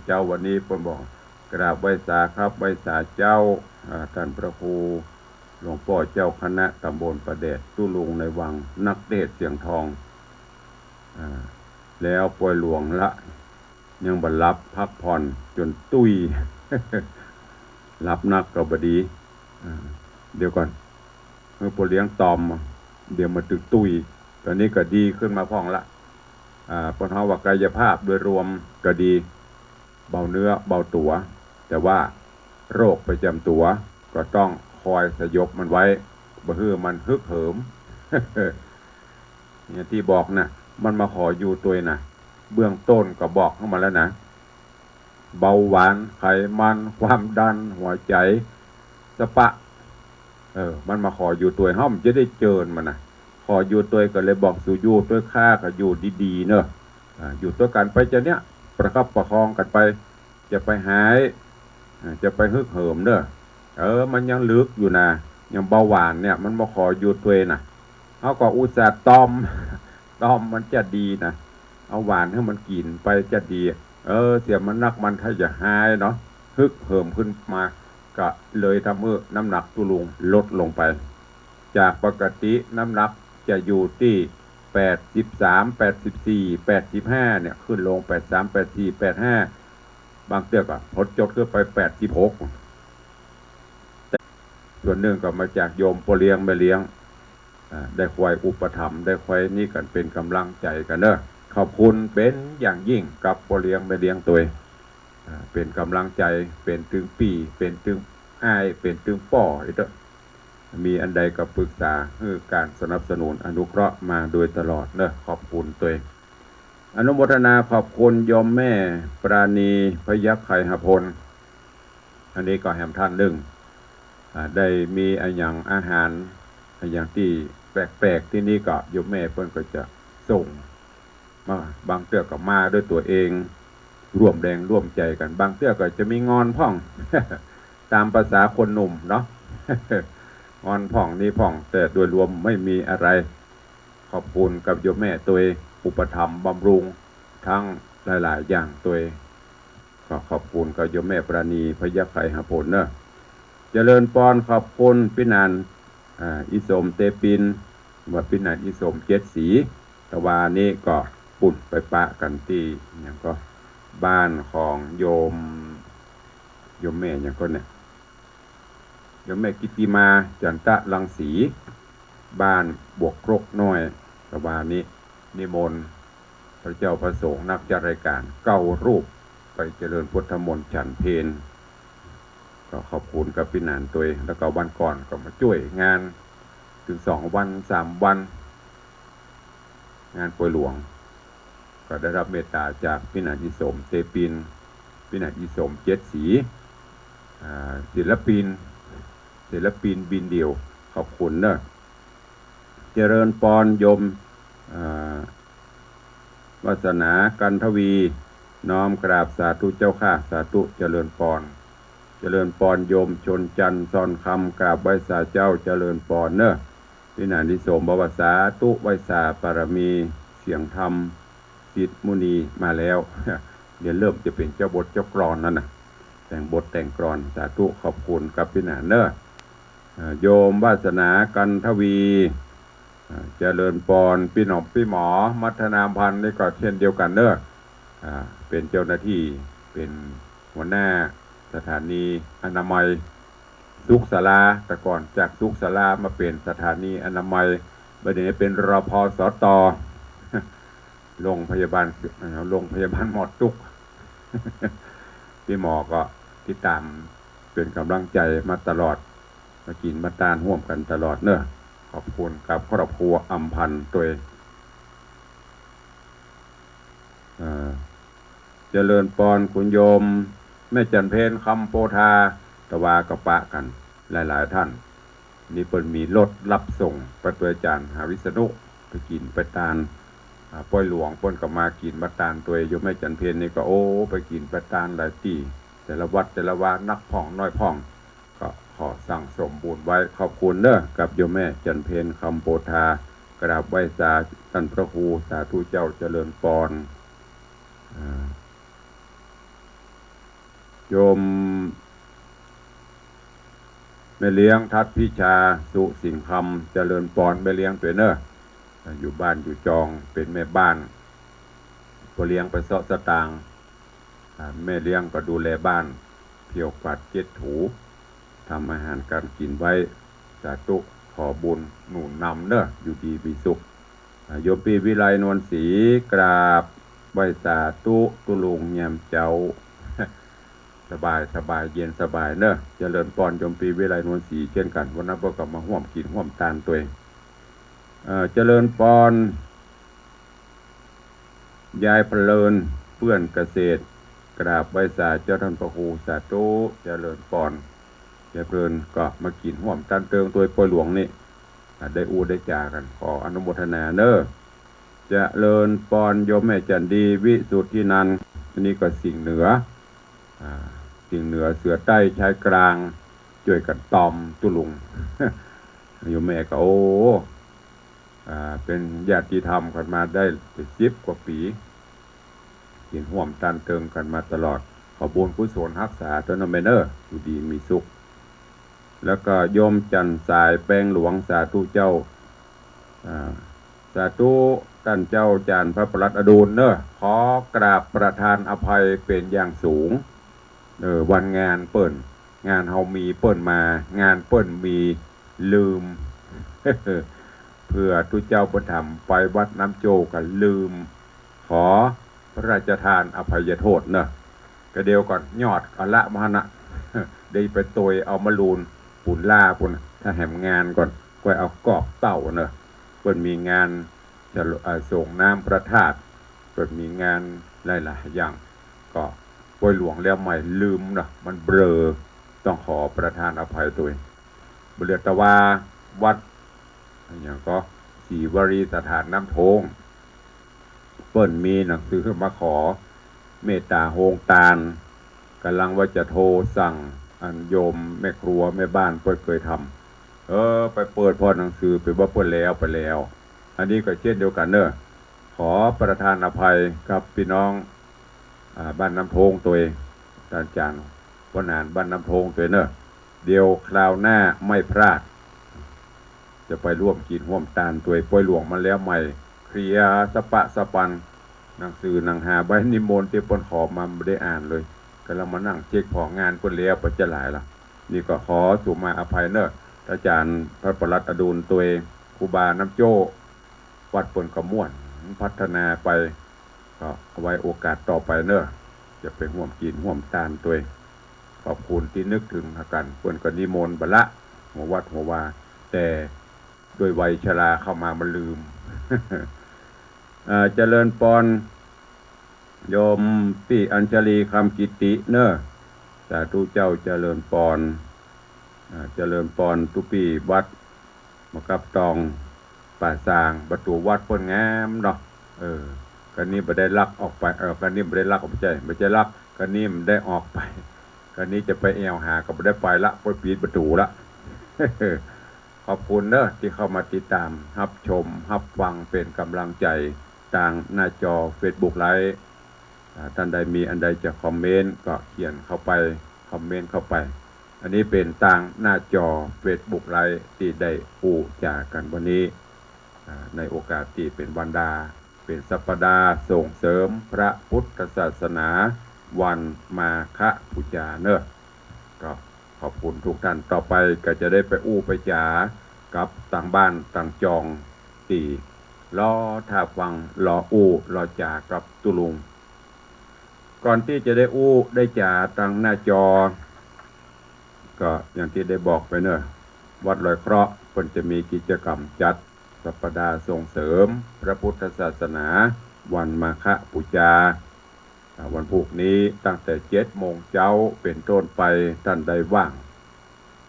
เจ๊าวันนี้เปิ้นบอก กราบไหว้สาครับ ไหว้สาเจ้า อ่า ต้านพระครูหลวงป้อเจ้าคณะตำบลป่าแดด ตุ๊ลุงในวัง นักเตสน์เสียงทอง อ่า แล้วปอยหลวงละ ยังบ่หลับพักผ่อนจ๋นตุ้ย หลับนักก็บ่ดี อ่า เดี๋ยวก่อน หื้อป้อเลี้ยงตอม เดี๋ยวมันตึงตุ้ย ต๋อนนี้ก็ดีขึ้นมาพ่องละ อ่า เปิ้นฮ้องว่ากายภาพโดยรวมก็ดี เบาเนื้อเบาตั๋ว แต่ว่าโรคประจ๋ำตั๋วก็ต้องคอยสยบมันไว้ บ่หื้อมันฮึกเหิม อย่างตี้บอกน่ะ มันมาขออยู่ตวยน่ะ เบื้องต้นก็บอกเข้ามาแล้วนะ เบาหวาน ไขมัน ความดัน หัวใจ๋ สะปะ เออ มันมาขออยู่ตวย เฮาบ่จะได้เจิญมันนะ ขออยู่ตวยก็เลยบอก สูอยู่ตวยข้าก็อยู่ดีๆ เน่อ อ่า อยู่ตวยกั๋นไปจาเนี้ย ประคับประคองกั๋นไป จะไปหาย อ่า จะไปฮึกเหิมเน่อ เออ มันยังลึกอยู่นะ อย่างเบาหวานเนี่ย มันมาขออยู่ตวยน่ะ เฮาก็อุตส่าห์ตอม ตอมมันจะดีนะ เอาหวานหื้อมันกิ๋นไปจะดี เออ เสียมันนักมันถ้าจะหายเนาะ ฮึกเหิมขึ้นมา ก็เลยทำหื้อน้ำหนักตุ๊ลุงลดลงไป จากปกติน้ำหนักจะอยู่ตี้แปดสิบสาม แปดสิบสี่ แปดสิบห้า เนี่ย ขึ้นลงแปดสาม แปดสี่ แปดห้า บางเตื้อก็พดจดขึ้นไปแปดสิบหก ส่วนนึ่งก็มาจากโยมป้อเลี้ยงแม่เลี้ยง อ่า ได้คอยอุปถัมภ์ ได้คอยนี่กั๋นเป๋นก๋ำลังใจ๋กั๋นเน่อ ขอบคุณเป๋นอย่างยิ่งกับป้อเลี้ยงแม่เลี้ยงตวย อ่า เป๋นก๋ำลังใจ๋ เป๋นตึงปี้ เป๋นตึงอ้าย เป๋นตึงป้อ อีกเต๊อะ มีอันใดก็ปรึกษา หื้อก๋านสนับสนุนอนุเคราะห์มาโดยตลอดเน่อ ขอบคุณตวย อนุโมทนาขอบคุณโยมแม่ปราณี พยัคฆ์ไคหพล อันนี้ก็แหมท่านนึ่ง อ่า ได้มีอะหยังอาหาร อะหยังตี้แปลกๆ ตี้นี่ก็โยมแม่เปิ้นก็จะส่งมา บางเตื้อก็มาด้วยตั๋วเอง ร่วมแรงร่วมใจ๋กั๋น บางเตื้อก็จะมีงอนพ่อง ต๋ามภาษาคนหนุ่มเนาะ งอนพ่องนี่พ่อง แต่โดยรวมไม่มีอะไร ขอบคุณกับโยมแม่ตวย อุปถัมภ์บำรุง ตึงหลายๆ อย่างตวย ก็ขอบคุณกับโยมแม่ปราณี พยัคฆ์ไคหพลเน่อ เจริญปอน ขอบคุณปี้หนาน อ่า อีสมเตปิน ว่าปี้หนานอีสมเจ็ดสี ตะวานี้ก็ปุ้นไปปะกั๋นตี้ หยังก็ บ้านของโยม โยมแม่หยังก็เนี่ย โยมแม่กิตติมา จันตะรังสี บ้านบวกครกน้อย ตะวานี้ นิมนต์พระเจ้าพระสงฆ์นักจัดรายการเก้ารูป ไปเจริญพุทธมนต์ฉันเพล ก็ขอบคุณกับปี้หนานตวย แล้วก็วันก่อนก็มาจ้วยงาน ตึงสองวันสามวัน งานปอยหลวง ก็ได้ฮับเมตต๋าจากปี้หนานอีสมเตปิน ปี้หนานอีสมเจ็ดสี อ่า ศิลปิน ศิลปินบินเดี่ยว ขอบคุณเน่อ เจริญปอนโยม อ่า วาสนา กันทวี น้อมกราบสาธุเจ้าข้า สาธุ เจริญปอน เจริญปอนโยมชนจันทร์ ซอนคำ กราบไหว้สาเจ้า เจริญปอนเน่อ พี่หนานทิสมบอกว่า สาธุ ไหว้สาบารมี เสียงธรรม ศิษย์มุนีมาแล้ว เดี๋ยวเริ่มจะเป๋นเจ้าบทเจ้ากลอนแล้วนะ แต่งบทแต่งกลอน สาธุ ขอบคุณกับพี่หนานเนอะ อ่า โยมวาสนา กันทวี อ่า เจริญปอน ปี้หนอม ปี้หมอ มัทนาพันธ์นี่ก็เช่นเดียวกั๋นเนอะ อ่า เป๋นเจ้าหน้าตี้ เป๋นหัวหน้าสถานีอนามัยสุขศาลา แต่ก่อนจากสุขศาลามาเป๋นสถานีอนามัย บัดนี้เป๋น รพสต โรงพยาบาล เอ่อ โรงพยาบาลหมอตุ๊ก ปี้หมอก็ติดต๋ามเป๋นก๋ำลังใจ๋มาตลอด มากิ๋นมาตานฮ่วมกั๋นตลอดเนอะ ขอบคุณกับครอบครัวอำพันธ์ตวย เอ่อ เจริญปอนคุณโยมแม่จันเพ็ญ คำโพธา ตะวาก็ปะกั๋นหลายๆ ต้าน นี่เปิ้นมีรถฮับส่งไปตวยอาจ๋ารย์หาวิษณุ ไปกิ๋นไปตาน อ่า ปอยหลวงเปิ้นก็มากิ๋นมาตานตวย โยมแม่จันเพ็ญนี่ก็ โอ้ ไปกิ๋นไปตานหลายตี้ แต่ละวัดแต่ละวา นักพ่องน้อยพ่อง ก็ขอสั่งสมบุญไว้ ขอบคุณเนอะ กับโยมแม่จันเพ็ญ คำโพธา กราบไหว้สาต้านพระครู สาธุเจ้า เจริญปอน อ่า โยมแม่เลี้ยง ทัศน์พิชา สุสิงห์คำ เจริญปอนแม่เลี้ยงตวยเนอะ อยู่บ้านอยู่จอง เป๋นแม่บ้าน ก็เลี้ยงไปเซาะสตางค์ อ่า แม่เลี้ยงก็ดูแลบ้าน เผียวกวาดเจ็ดถู ทำอาหารก๋านกิ๋นไว้ สาธุ ขอบุญหนุนนำเนอะ อยู่ดีมีสุข อ่า โยมปี้วิไล นวลศรี กราบไหว้สาธุ ตุ๊ลุงยามเจ๊า สบาย สบาย เย็นสบายเนอะ เจริญปอน โยมปี้วิไล นวลศรี เช่นกั๋น วันนั้นเปิ้นก็มาฮ่วมกิ๋นฮ่วมตานตวย เอ่อ เจริญปอน ยายเพลิน เปื้อนเกษตร กราบไหว้สาเจ้าต้านพระครู สาธุ เจริญปอน ยายเพลินก็มากิ๋นฮ่วมตานเติงตวยปอยหลวงนี่ อ่า ได้อู้ได้จ๋ากั๋น ขออนุโมทนาเนอะ เจริญปอนโยมแม่จันดี วิสุทธินันท์ อันนี้ก็สิงห์เหนือ อ่า สิงห์เหนือ เสือใต้ ชายกลาง จ้วยกั๋นตอมตุ๊ลุง โยมแม่ก็ โอ้ อ่า เป๋นญาติธรรมกั๋นมาได้เป๋นสิบกว่าปี๋ กิ๋นฮ่วมตานเติงกั๋นมาตลอด ขอบุญกุศลฮักษาตวยเนอะแม่เนอะ อยู่ดีมีสุข แล้วก็โยมจันทร์สาย แปงหลวง สาธุเจ้า อ่า สาธุต้านเจ้าอาจ๋ารย์พระประหลัดอดุลเนอะ ขอกราบประทานอภัยเป๋นอย่างสูง เออ วันงานเปิ้น งานเฮามีเปิ้นมา งานเปิ้นมีลืม เผื่อตุ๊เจ้าเปิ้นถามไปวัดน้ำโจ้ก็ลืม ขอพระราชทานอภัยโทษเนอะ ก็เดี๋ยวก่อน ยอดเอาละมาหั้นนะ ได้ไปตวยเอามะลูนปูนล่าปูน ถ้าแหมงานก่อน ก้อยเอากอบเต้าเนอะ เปิ้นมีงาน จะ เอ่อ ส่งน้ำพระธาตุ เปิ้นมีงานหลายๆ อย่าง ก็ปอยหลวงแล้วใหม่ลืมเนาะ มันเบลอ ต้องขอประทานอภัยตวย บ่เหลือแต่ว่าวัด อะหยังก็ ศรีวลีสถานน้ำโท้ง เปิ้นมีหนังสือมาขอเมตตาโฮงตาน ก่ำลังว่าจะโทรสั่ง อันโยมแม่ครัวแม่บ้านเปิ้นเกยทำ เออ ไปเปิดผ่อหนังสือไปว่าเปิ้นแล้วไปแล้ว อันนี้ก็เช่นเดียวกั๋นเนอะ ขอประทานอภัยกับปี้น้อง อ่า บ้านน้ำโท้งตวย ต้านอาจ๋ารย์ หัวหน้าบ้านน้ำโท้งตวยเนอะ เดี๋ยวคราวหน้าไม่พลาด จะไปฮ่วมกิ๋นฮ่วมตานตวย ปอยหลวงมาแล้วใหม่ เคลียร์สะปะสะปัน หนังสือหนังหาใบนิมนต์ตี้เปิ้นขอมาบ่ได้อ่านเลย ก่ำลังมานั่งเช็คผ่องานเปิ้นแล้วไปจะหลายละ นี่ก็ขอสุมาอภัยเนอะ อาจ๋ารย์พระประหลัดอดุลตวย ครูบาน้ำโจ้ วัดเปิ้นก็ม่วน พัฒนาไป ก็เอาไว้โอกาสต่อไปเนอะ จะไปฮ่วมกิ๋นฮ่วมตานตวย ขอบคุณตี้นึกเถิงหากั๋น เปิ้นก็นิมนต์บ่ละ หัววัดหัววา แต่ด้วยวัยชราเข้ามามันลืม เอ่อ เจริญปอน โยมปี้อัญชลี คำกิติเนอะ สาธุเจ้า เจริญปอน อ่า เจริญปอนตุ๊ปี้วัด มากับตองป่าซาง ประตู๋วัดเปิ้นงามเนาะ เออ กะนี้บ่ได้ลักออกไป เออ กะนี้บ่ได้ลักออกไป บ่ใจ้ บ่ใจ้ลัก กะนี้บ่ได้ออกไป กะนี้จะไปแอ่วหาก็บ่ได้ไปละ เปิ้นปิดประตู๋ละ ขอบคุณเนอะตี้เข้ามาติดต๋าม ฮับชม ฮับฟัง เป๋นก๋ำลังใจ๋ตางหน้าจอเฟซบุ๊กไลฟ์ อ่า ต้านใดมีอันใดจะคอมเมนต์ก็เขียนเข้าไป คอมเมนต์เข้าไป อันนี้เป๋นตางหน้าจอเฟซบุ๊กไลฟ์ตี้ได้อู้จ๋ากั๋นวันนี้ อ่า ในโอกาสตี้เป๋นวันดา เป๋นสัปดาห์ส่งเสริมพระพุทธศาสนา วันมาฆบูชาเนอะ ก็ขอบคุณทุกท่าน ต่อไปก็จะได้ไปอู้ไปจ๋ากับตางบ้านตางจองตี้รอถ้าฟัง รออู้รอจ๋ากับตุ๊ลุง ก่อนตี้จะได้อู้ได้จ๋าตางหน้าจอ ก็อย่างตี้ได้บอกไปเนอะ วัดลอยเคราะห์เปิ้นจะมีกิจกรรมจัดสัปดาห์ส่งเสริมพระพุทธศาสนา วันมาฆบูชา อ่า วันพูกนี้ตั้งแต่เจ็ดโมงเจ๊าเป๋นต้นไป ต้านใดว่าง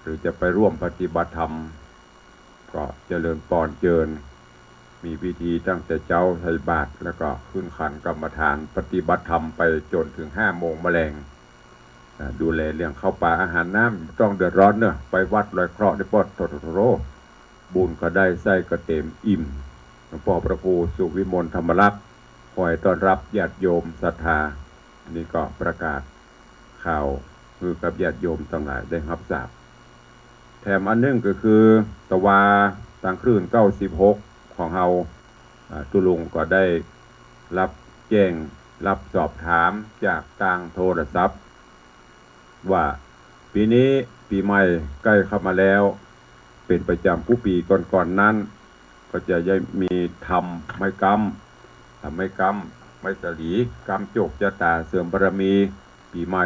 หรือจะไปร่วมปฏิบัติธรรม ก็เจริญปอนเจิญ มีพิธีตั้งแต่เจ๊าใส่บาตร แล้วก็ขึ้นขันกรรมฐานปฏิบัติธรรมไปจ๋นเถิงห้าโมงแมลง อ่า ดูแลเรื่องข้าวป๋าอาหารน้ำ บ่ต้องเดือดร้อนเนอะ ไปวัดลอยเคราะห์นี่ปอดโถ บุญก็ได้ ไส้ก็เต๋มอิ่ม หลวงป้อพระครูสุวิมลธรรมลักษณ์ คอยต้อนฮับญาติโยมศรัทธา อันนี้ก็ประกาศข่าวหื้อกับญาติโยมตังหลายได้ฮับทราบ แถมอันนึ่งก็คือ ตะวาตางคลื่นเก้าสิบหกของเฮา อ่า ตุ๊ลุงก็ได้ฮับแจ้ง ฮับสอบถามจากตางโทรศัพท์ ว่าปี๋นี้ปี๋ใหม่ใก้เข้ามาแล้ว เป๋นประจ๋ำกู้ปี๋ก่อนๆ นั้น ก็จะได้มีทำไม้ก๊ำ ทำไม้ก๊ำ ไม้สาลี ก๊ำโจคจะต๋า เสริมบารมีปี๋ใหม่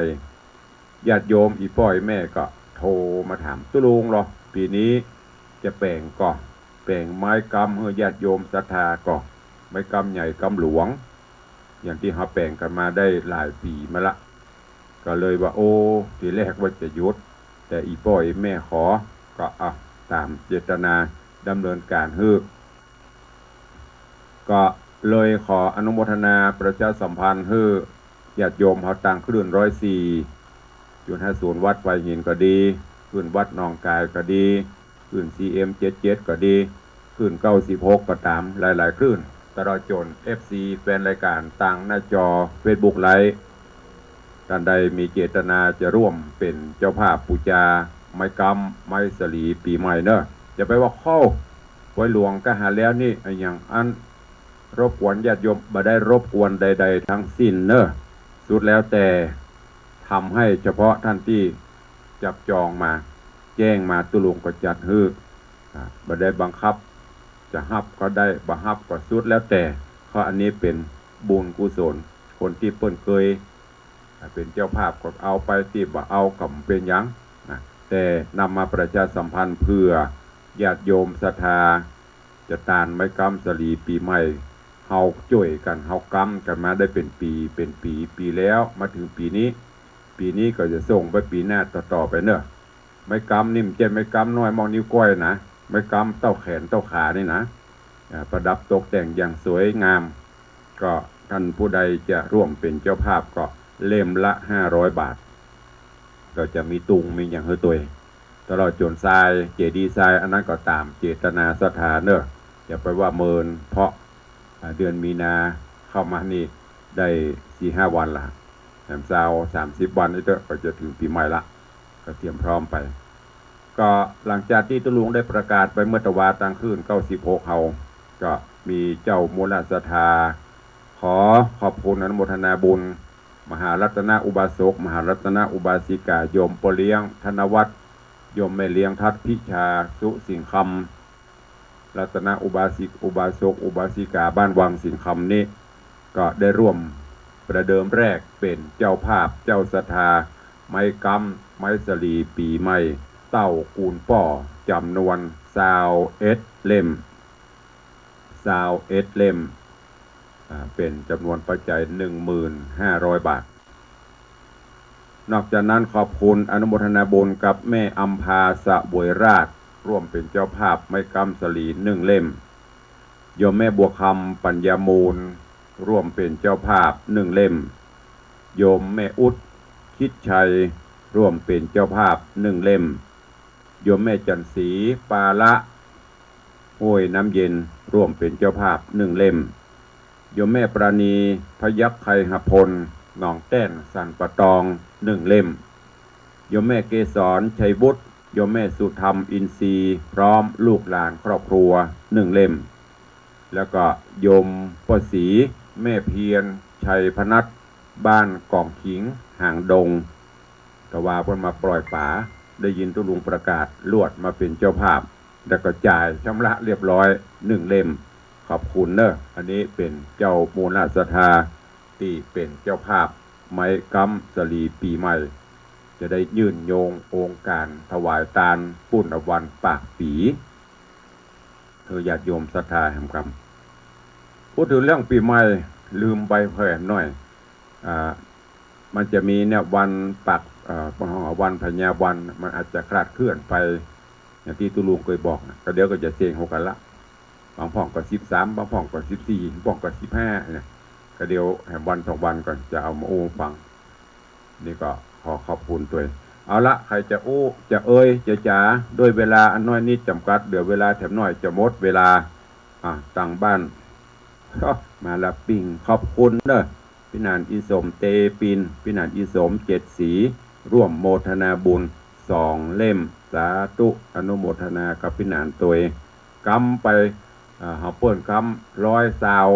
ญาติโยมอี่ป้ออี่แม่ก็โทรมาถามตุ๊ลุงลอ ปี๋นี้จะแป๋งก่อ แป๋งไม้ก๊ำหื้อญาติโยมศรัทธาก่อ ไม้ก๊ำใหญ่ก๊ำหลวง อย่างตี้เฮาแป๋งกั๋นมาได้หลายปี๋มาละ ก็เลยว่า โอ้ ทีแรกว่าจะหยุด แต่อี่ป้ออี่แม่ขอ ก็เอาต๋ามเจตนาดำเนินก๋านหื้อ ก็เลยขออนุโมทนาประชาสัมพันธ์หื้อญาติโยมเฮาตางคลื่นร้อยสี่จุดห้าศูนย์วัดไผ่หินก็ดี คลื่นวัดหนองกายก็ดี คลื่นซีเอ็มเจ็ดเจ็ดก็ดี คลื่นเก้าสิบหกก็ต๋าม หลายๆ คลื่น ตลอดจ๋นเอฟซีแฟนรายก๋านตางหน้าจอเฟซบุ๊กไลฟ์ ต้านใดมีเจตนาจะร่วมเป๋นเจ้าภาพบูชาไม้ก๊ำไม้สาลีปี๋ใหม่เนอะ อย่าไปว่า โอ้ ปอยหลวงก็หาแล้วนี่ อะหยังอั้น รบกวนญาติโยม บ่ได้รบกวนใดๆ ทั้งสิ้นเนอะ สุดแล้วแต่ ทำหื้อเฉพาะต้านตี้จับจองมา แจ้งมา ตุ๊ลุงก็จัดหื้อ อ่า บ่ได้บังคับ จะฮับก็ได้ บ่ฮับก็สุดแล้วแต่ เพราะอันนี้เป๋นบุญกุศล คนตี้เปิ้นเกย อ่า เป๋นเจ้าภาพก็เอาไป ตี้บ่เอาก็บ่เป๋นหยังนะ แต่นำมาประชาสัมพันธ์เผื่อญาติโยมศรัทธา จะตานไม้ก๊ำสาลีปี๋ใหม่ เฮาจ้วยกั๋น เฮาก๊ำกั๋นมาได้เป๋นปี๋ เป๋นปี๋ ปี๋แล้วมาเถิงปี๋นี้ ปี๋นี้ก็จะส่งไปปี๋หน้าต่อๆ ไปเนอะ ไม้ก๊ำนี่บ่ใจ้ไม้ก๊ำน้อยมอกนิ้วก้อยนะ ไม้ก๊ำเต้าแขนเต้าขานี่นะ อ่า ประดับตกแต่งอย่างสวยงาม ก็ต้านผู้ใดจะร่วมเป๋นเจ้าภาพก็เล่มละห้าร้อยบาท ก็จะมีตุงมีหยังหื้อตวย ตลอดจ๋นทราย เจดีย์ทราย อันนั้นก็ต๋ามเจตนาศรัทธาเนอะ อย่าไปว่าเมิน เพราะ อ่า เดือนมีนาเข้ามานี่ได้สี่ห้าวันละ แถมซาว สามสิบวันนี่เต๊อะ ก็จะเถิงปี๋ใหม่ละ ก็เตรียมพร้อมไป ก็หลังจากตี้ตุ๊ลุงได้ประกาศไปเมื่อตะวาตางคลื่นเก้าสิบหกเฮา ก็มีเจ้ามูลศรัทธา ขอขอบคุณอนุโมทนาบุญ มหารัตนอุบาสก มหารัตนอุบาสิกา โยมป้อเลี้ยงธนวัฒน์ โยมแม่เลี้ยงทัดพิชา สุสิงห์คำ รัตนอุบาสิก อุบาสก อุบาสิกาบ้านวังสิงห์คำนี้ ก็ได้ร่วมประเดิมแรกเป๋นเจ้าภาพเจ้าศรัทธา ไม้ก๊ำไม้สาลีปี๋ใหม่ เต้ากูลป้อ จ๋ำนวนซาวเอ็ดเล่ม ซาวเอ็ดเล่ม อ่า เป๋นจ๋ำนวนปัจจัยหนึ่งหมื่นห้าร้อยบาท นอกจากนั้นขอบคุณอนุโมทนาบุญกับแม่อำภาเสวยราช ร่วมเป๋นเจ้าภาพไม้ก๊ำสาลีหนึ่งเล่ม โยมแม่บัวคำ ปัญญามูล ร่วมเป๋นเจ้าภาพหนึ่งเล่ม โยมแม่อุ๊ด คิดชัย ร่วมเป๋นเจ้าภาพหนึ่งเล่ม โยมแม่จันทร์ศรี ปาละ ห้วยน้ำเย็น ร่วมเป๋นเจ้าภาพหนึ่งเล่ม โยมแม่ปราณี พยัคฆไคหพล หนองแต้น สันป่าตอง หนึ่งเล่ม โยมแม่เกสร ชัยวุฒิ โยมแม่สุธรรม อินทรีย์ พร้อมลูกหลานครอบครัว หนึ่งเล่ม แล้วก็โยมป้อศรี แม่เพียร ชัยพนัส บ้านกองขิง หางดง ตะวาเปิ้นมาปล่อยป๋า ได้ยินตุ๊ลุงประกาศ ลวดมาเป๋นเจ้าภาพ แล้วก็จ่ายชำระเรียบร้อยหนึ่งเล่ม ขอบคุณเนอะ อันนี้เป๋นเจ้ามูลศรัทธาตี้เป๋นเจ้าภาพไม้ก๊ำสะหลีปี๋ใหม่ จะได้ยื่นโยงองค์ก๋านถวายตานปุ้นอวันปากปี๋ เออ ญาติโยมศรัทธาแหมกำ พูดถึงเรื่องปี๋ใหม่ ลืมไปแหมหน่อย อ่า มันจะมีเนี่ยวันปาก เอ่อ วันพญาวัน มันอาจจะคลาดเคลื่อนไป อย่างตี้ตุ๊ลุงเกยบอกนะ ก็เดี๋ยวก็จะเซ็งหัวกั๋นละ บางพ่องก็สิบสาม บางพ่องก็สิบสี่ บางพ่องก็สิบห้าเนี่ย ก็เดี๋ยวแหมวันสองวันก่อนจะเอามาอู้ฟัง นี่ก็ขอขอบคุณตวย เอาละ ใผจะอู้ จะเอ่ย จะจ๋า ด้วยเวลาอันน้อยนิดจ๋ำกัด เหลือเวลาแถมหน้อยจะหมดเวลา อ่ะ ตังบ้าน มาละปิ้ง ขอบคุณเนอะ ปี้หนานอีสม เตปิน ปี้หนานอีสม เจ็ดสี ร่วมโมทนาบุญสองเล่ม สาธุ อนุโมทนากับปี้หนานตวย ก๊ำไป อ่า เฮาเปิ้นก๊ำร้อยซาว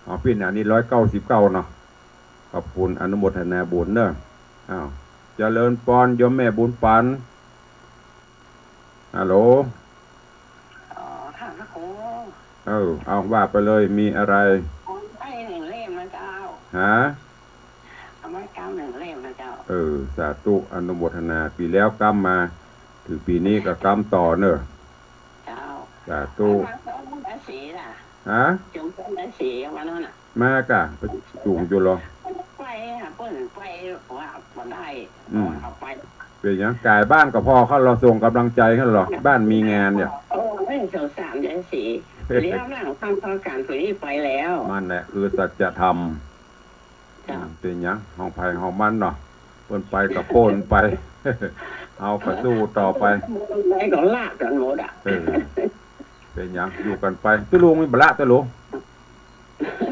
เอาปี้หนานนี่ร้อยเก้าสิบเก้าเนาะ ขอบคุณ อนุโมทนาบุญเนอะ อ้าว เจริญปอน โยมแม่บุญปัน ฮัลโหล อ๋อ ค่ะ พระครู เออ เอาว่าไปเลย มีอะไร เอาไม้หนึ่งเล่มนะเจ้า ฮะ เอาไม้ก๊ำหนึ่งเล่มนะเจ้า เออ สาธุ อนุโมทนา ปี๋แล้วก๊ำมา ถึงปี๋นี้ก็ก๊ำต่อเนอะ เจ้า สาธุ มาสองราศีล่ะ ฮะ จงสองราศีวันนั้นน่ะ มากะ ไปจุ่งอยู่เหรอ ไปหาเปิ้นไปว่าบ่ได้ อืม เอาไป เป๋นหยัง ก๋ายบ้านก็ผ่อ เขารอส่งก๋ำลังใจ๋หั้นเหรอ บ้านมีงานเนี่ย โอ้ ไม่สงสารยายศรี เลี้ยวหลังทางทางการคนนี้ไปแล้ว นั่นแหละคือสัจธรรม เจ้า อืม เป๋นหยัง ของใผของมันเนาะ เปิ้นไปก็เปิ้นไป เฮาก็สู้ต่อไป ไปก็ละกั๋นหมดอะ เออ เป๋นหยัง อยู่กั๋นไป ตุ๊ลุงมีบ่ละ ตุ๊ลุง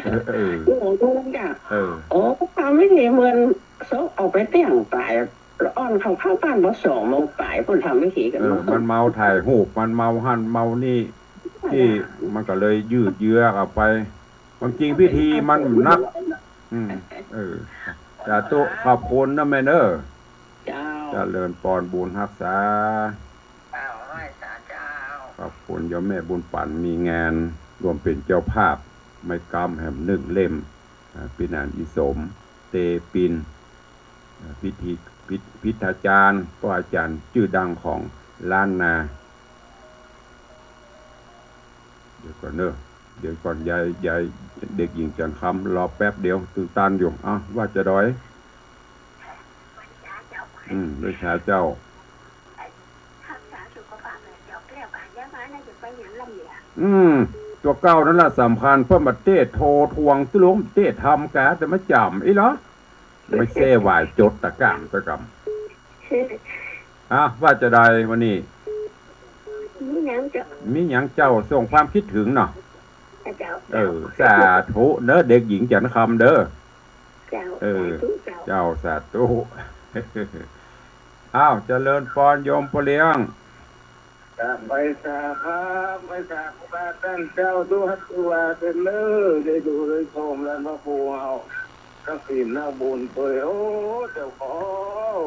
เออ เออ ตุ๊ลุงจ้ะ เออ โอ้ ทำพิธีเหมือนศพเอาไปเตี้ยงต๋าย ละอ่อนเข้า เข้าบ้านบ่สองโมงป๋าย เปิ้นทำพิธีกั๋น เออ เนาะ มันเมาถ่ายรูป มันเมาหั้นเมานี่ ตี้มันก็เลยยืดเยื้อออกไป ความจริงพิธีมันนัก อืม เออ สาธุ ขอบคุณนะแม่เนอะ เจ้า เจริญปอน บุญฮักษา เจ้า ไหว้สาเจ้า ขอบคุณโยมแม่บุญปัน มีงานร่วมเป๋นเจ้าภาพ ไม้ก๊ำแหมหนึ่งเล่ม อ่า ปี้หนานอีสม เตปิน อ่า พิธี พิ พิธาจารย์ ก็อาจารย์จื้อดังของล้านนา เดี๋ยวก่อนเนอะ เดี๋ยวก่อน ยาย ยาย เด็กหญิงจันทร์คำ รอแป๊บเดียว ตื้อตันอยู่ อ้าว ว่าจะดอย อืม ด้วยชาเจ้า อืม ตั๋วเก่านั่นละสำคัญ เปิ้นบ่เต้โทรทวง ตุ๊ลุงเต้ทำกา แต่มาจ๋ำอี้เหรอ ไม่เซ่หวายจดตะก้ามตะกำ อ่ะ ว่าจะใดวันนี้ มีหยังเจ้า มีหยังเจ้า ส่งความคิดถึงเนาะ เจ้า เออ สาธุเนอะ เด็กหญิงจันทร์คำเด้อ เจ้า เออ สาธุเจ้า เจ้า สาธุ อ้าว เจริญปอน โยมพ่อเลี้ยง ครับ ไหว้สาครับ ไหว้สาครูบาอาจารย์เจ้า สุวัสดิ์สุวาเสนอ ได้ดูได้ชมแล้วเนาะครูเฮา กับศีลนักบุญเปิ้น โอ้ เจ้าขอ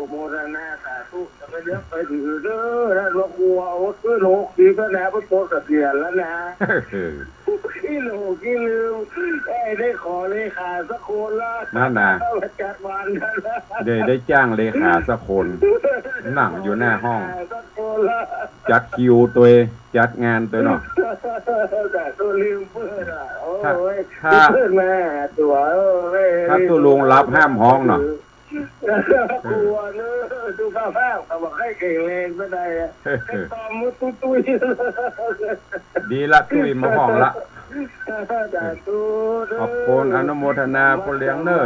โมทนาสาธุ จะไปเลือกไปถือเด้อ ท่านว่าครูเฮาขึ้นหกสิบแล้วนะ เปิ้นปลดเกษียณแล้วนะ ขี้หลงขี้ลืม เอ้ย ได้ขอเลขาสักคนละ นั่นน่ะ จัดวันนั้นนะ ได้ ได้จ้างเลขาสักคน นั่งอยู่หน้าห้อง จัดคิวตวย จัดงานตวยเนาะ แต่ตัวลืมเปิ้นอ่ะ โอ้ย ถ้า ถ้า เปิ้นมาตัว โอ้ย ถ้าตุ๊ลุงหลับห้ามฮ้องเนาะ กลัวเนอะ สุขภาพก็บ่ค่อยแข็งแรงปานใดอะ เป็นต่อมมดตุ้ยๆ ดีละ ตุ้ยมาฮ้องละ สาธุเด้อ ขอบคุณ อนุโมทนาพ่อเลี้ยงเนอะ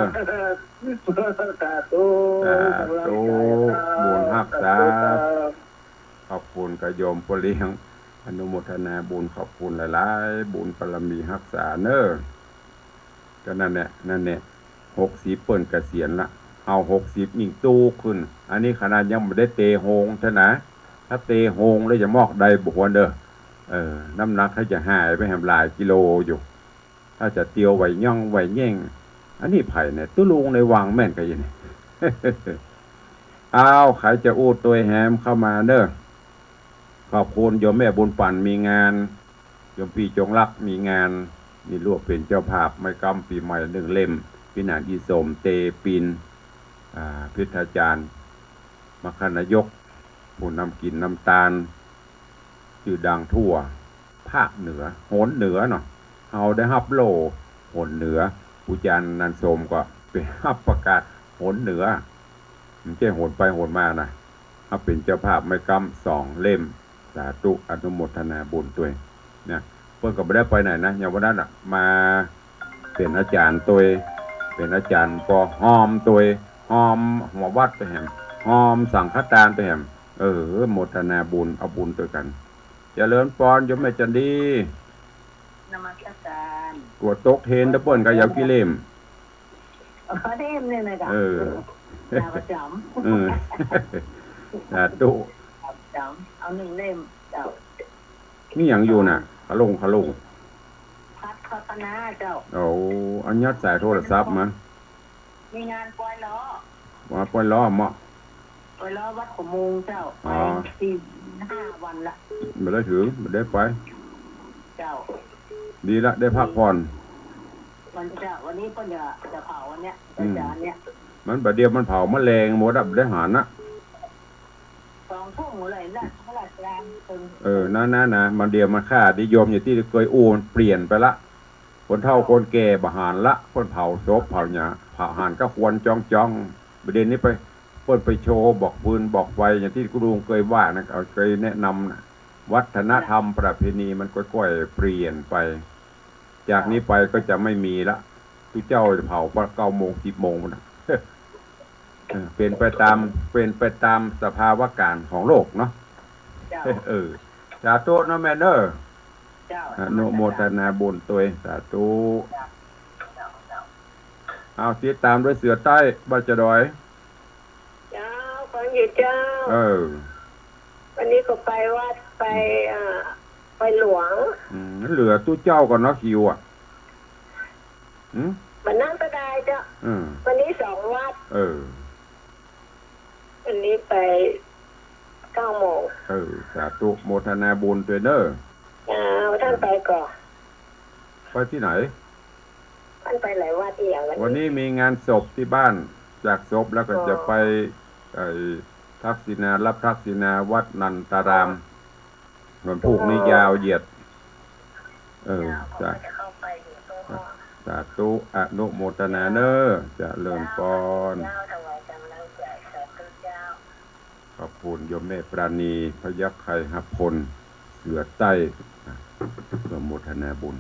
สาธุ สาธุ กำลังใจครับ บุญฮักษา สาธุครับ ขอบคุณกับโยมป้อเลี้ยง อนุโมทนาบุญ ขอบคุณหลายๆ บุญบารมีฮักษาเน้อ ก็นั่นแหละ นั่นแหละ หกสิบเปิ้นเกษียณละ เอาหกสิบยิ่งตุ๊กขึ้น อันนี้ขนาดยังบ่ได้เตะโฮงเท่านะ ถ้าเตะโฮงแล้วจะมอกได้บ่ควรเด้อ เออ น้ำหนักเขาจะหายไปแหมหลายกิโลอยู่ ถ้าจะเตียวไหวย่องไหวแย่ง อันนี้ไผเนี่ย ตุ๊ลุงในวังแม่นกะอี้เนี่ย อ้าว ใครจะอู้ตวยแหมเข้ามาเน้อ ขอบคุณโยมแม่บุญปั๋นมีงาน โยมปี้จงรักมีงาน นี่ร่วมเป๋นเจ้าภาพไม้ก๊ำปี๋ใหม่นึ่งเล่ม ปี้หนานอีสม เตปิน อ่า พิทยาจารย์ มคคนายก ผู้นำกิ๋นนำตาน จื้อดังทั่วภาคเหนือ โหนเหนือเนาะ เฮาได้ฮับโล่โหนเหนือ ครูอาจารย์นันทสมก็ไปฮับประกาศโหนเหนือ บ่ใจ้โหนไปโหนมานะ เฮาเป๋นเจ้าภาพไม้ก๊ำสองเล่ม สาธุ อนุโมทนาบุญตวยนะ เปิ้นก็บ่ได้ไปไหนนะ อย่างวันนั้นน่ะ มาเป๋นอาจ๋ารย์ตวย เป๋นอาจ๋ารย์ปอ ฮอมตวย ฮอมหัววัดตวยแหม ฮอมสังฆตานตวยแหม เออ โมทนาบุญ เอาบุญตวยกั๋น เจริญปอน โยมแม่จันดี นมัสการ กั๋วตกเทรนเด้อเปิ้น ก็อย่าเอากี่เล่ม เอาเล่มนึ่งเลยจ้ะ เออ จ่าประจ๋ำ เออ สาธุ จ่าประจ๋ำ เอานึ่งเล่มเจ้า มีหยังอยู่น่ะ คะลง คะลง ผัดข้าวคะน้าเจ้า โอ้ อันยัดสายโทรศัพท์มา มีงานปอยล้อ ว่าปอยล้อเมาะ ปอยล้อวัดขวงมูงเจ้า อ๋อ ไปสี่ห้าวันละ บ่ได้ถือ บ่ได้ไป เจ้า ดีละ ได้พักผ่อน วันเจ้า วันนี้เปิ้นจะ จะเผาวันเนี้ย อืม อาจ๋ารย์เนี่ย มันบ่าเดี่ยวมันเผาแมลงหมดอะ บ่ได้หันนะ สองทุ่มหมดเลยนะ พระราชทานเพิ่น เออ นั่นๆ นะ บ่าเดี่ยวมันค่านิยมอย่างตี้เกยอู้ มันเปลี่ยนไปละ คนเฒ่าคนแก่บ่หันละ เปิ้นเผาศพเผาหยัง เผาหันก็ควันจ๊องๆ บ่าเดี่ยวนี้ไป เปิ้นไปโชว์บอกฟืนบอกไฟ อย่างตี้คุณลุงเกยว่านะ เกยแนะนำนะ วัฒนธรรมประเพณีมันค่อยๆ เปลี่ยนไป จากนี้ไปก็จะไม่มีละ ตุ๊เจ้าจะเผาพอเก้าโมง สิบโมงพุ้นน่ะ เออ เป๋นไปต๋าม เป๋นไปต๋ามสภาวะก๋ารณ์ของโลกเนาะ เจ้า เออ สาธุเนาะแม่เนาะ เจ้า อนุโมทนาบุญตวย สาธุ เจ้า เจ้า เจ้า เอา ติดต๋ามด้วยเสือใต้ บ้านจะดอย เจ้า ฟังอยู่เจ้า เออ วันนี้ก็ไปวัด ไป อืม เอ่อ ไปหลวง อืม เหลือตุ๊เจ้าก่อนเนาะ คิวอะ หืม วันนั้นก็ได้เจ้า อืม วันนี้สองวัด เออ วันนี้ไปเก้าโมง เออ สาธุ โมทนาบุญตวยเน้อ เจ้า ต้านไปก่อ ไปตี้ไหน ต้านไปหลายวัดอีกอย่าง วันนี้ วันนี้มีงานศพตี้บ้าน จากศพแล้วก็ อ๋อ จะไป ไอ้ ทักษิณา รับทักษิณาวัดนันตาราม วันพูกนี้ยาวเหยียด เออ เจ้า เจ้า สาธุ อนุโมทนาเน้อ เจริญปอน เจ้า ถวายกำลังใจ สาธุเจ้า ขอบคุณโยมแม่ปราณี พยัคฆ์ไคหพล เสือใต้ อนุโมทนาบุญ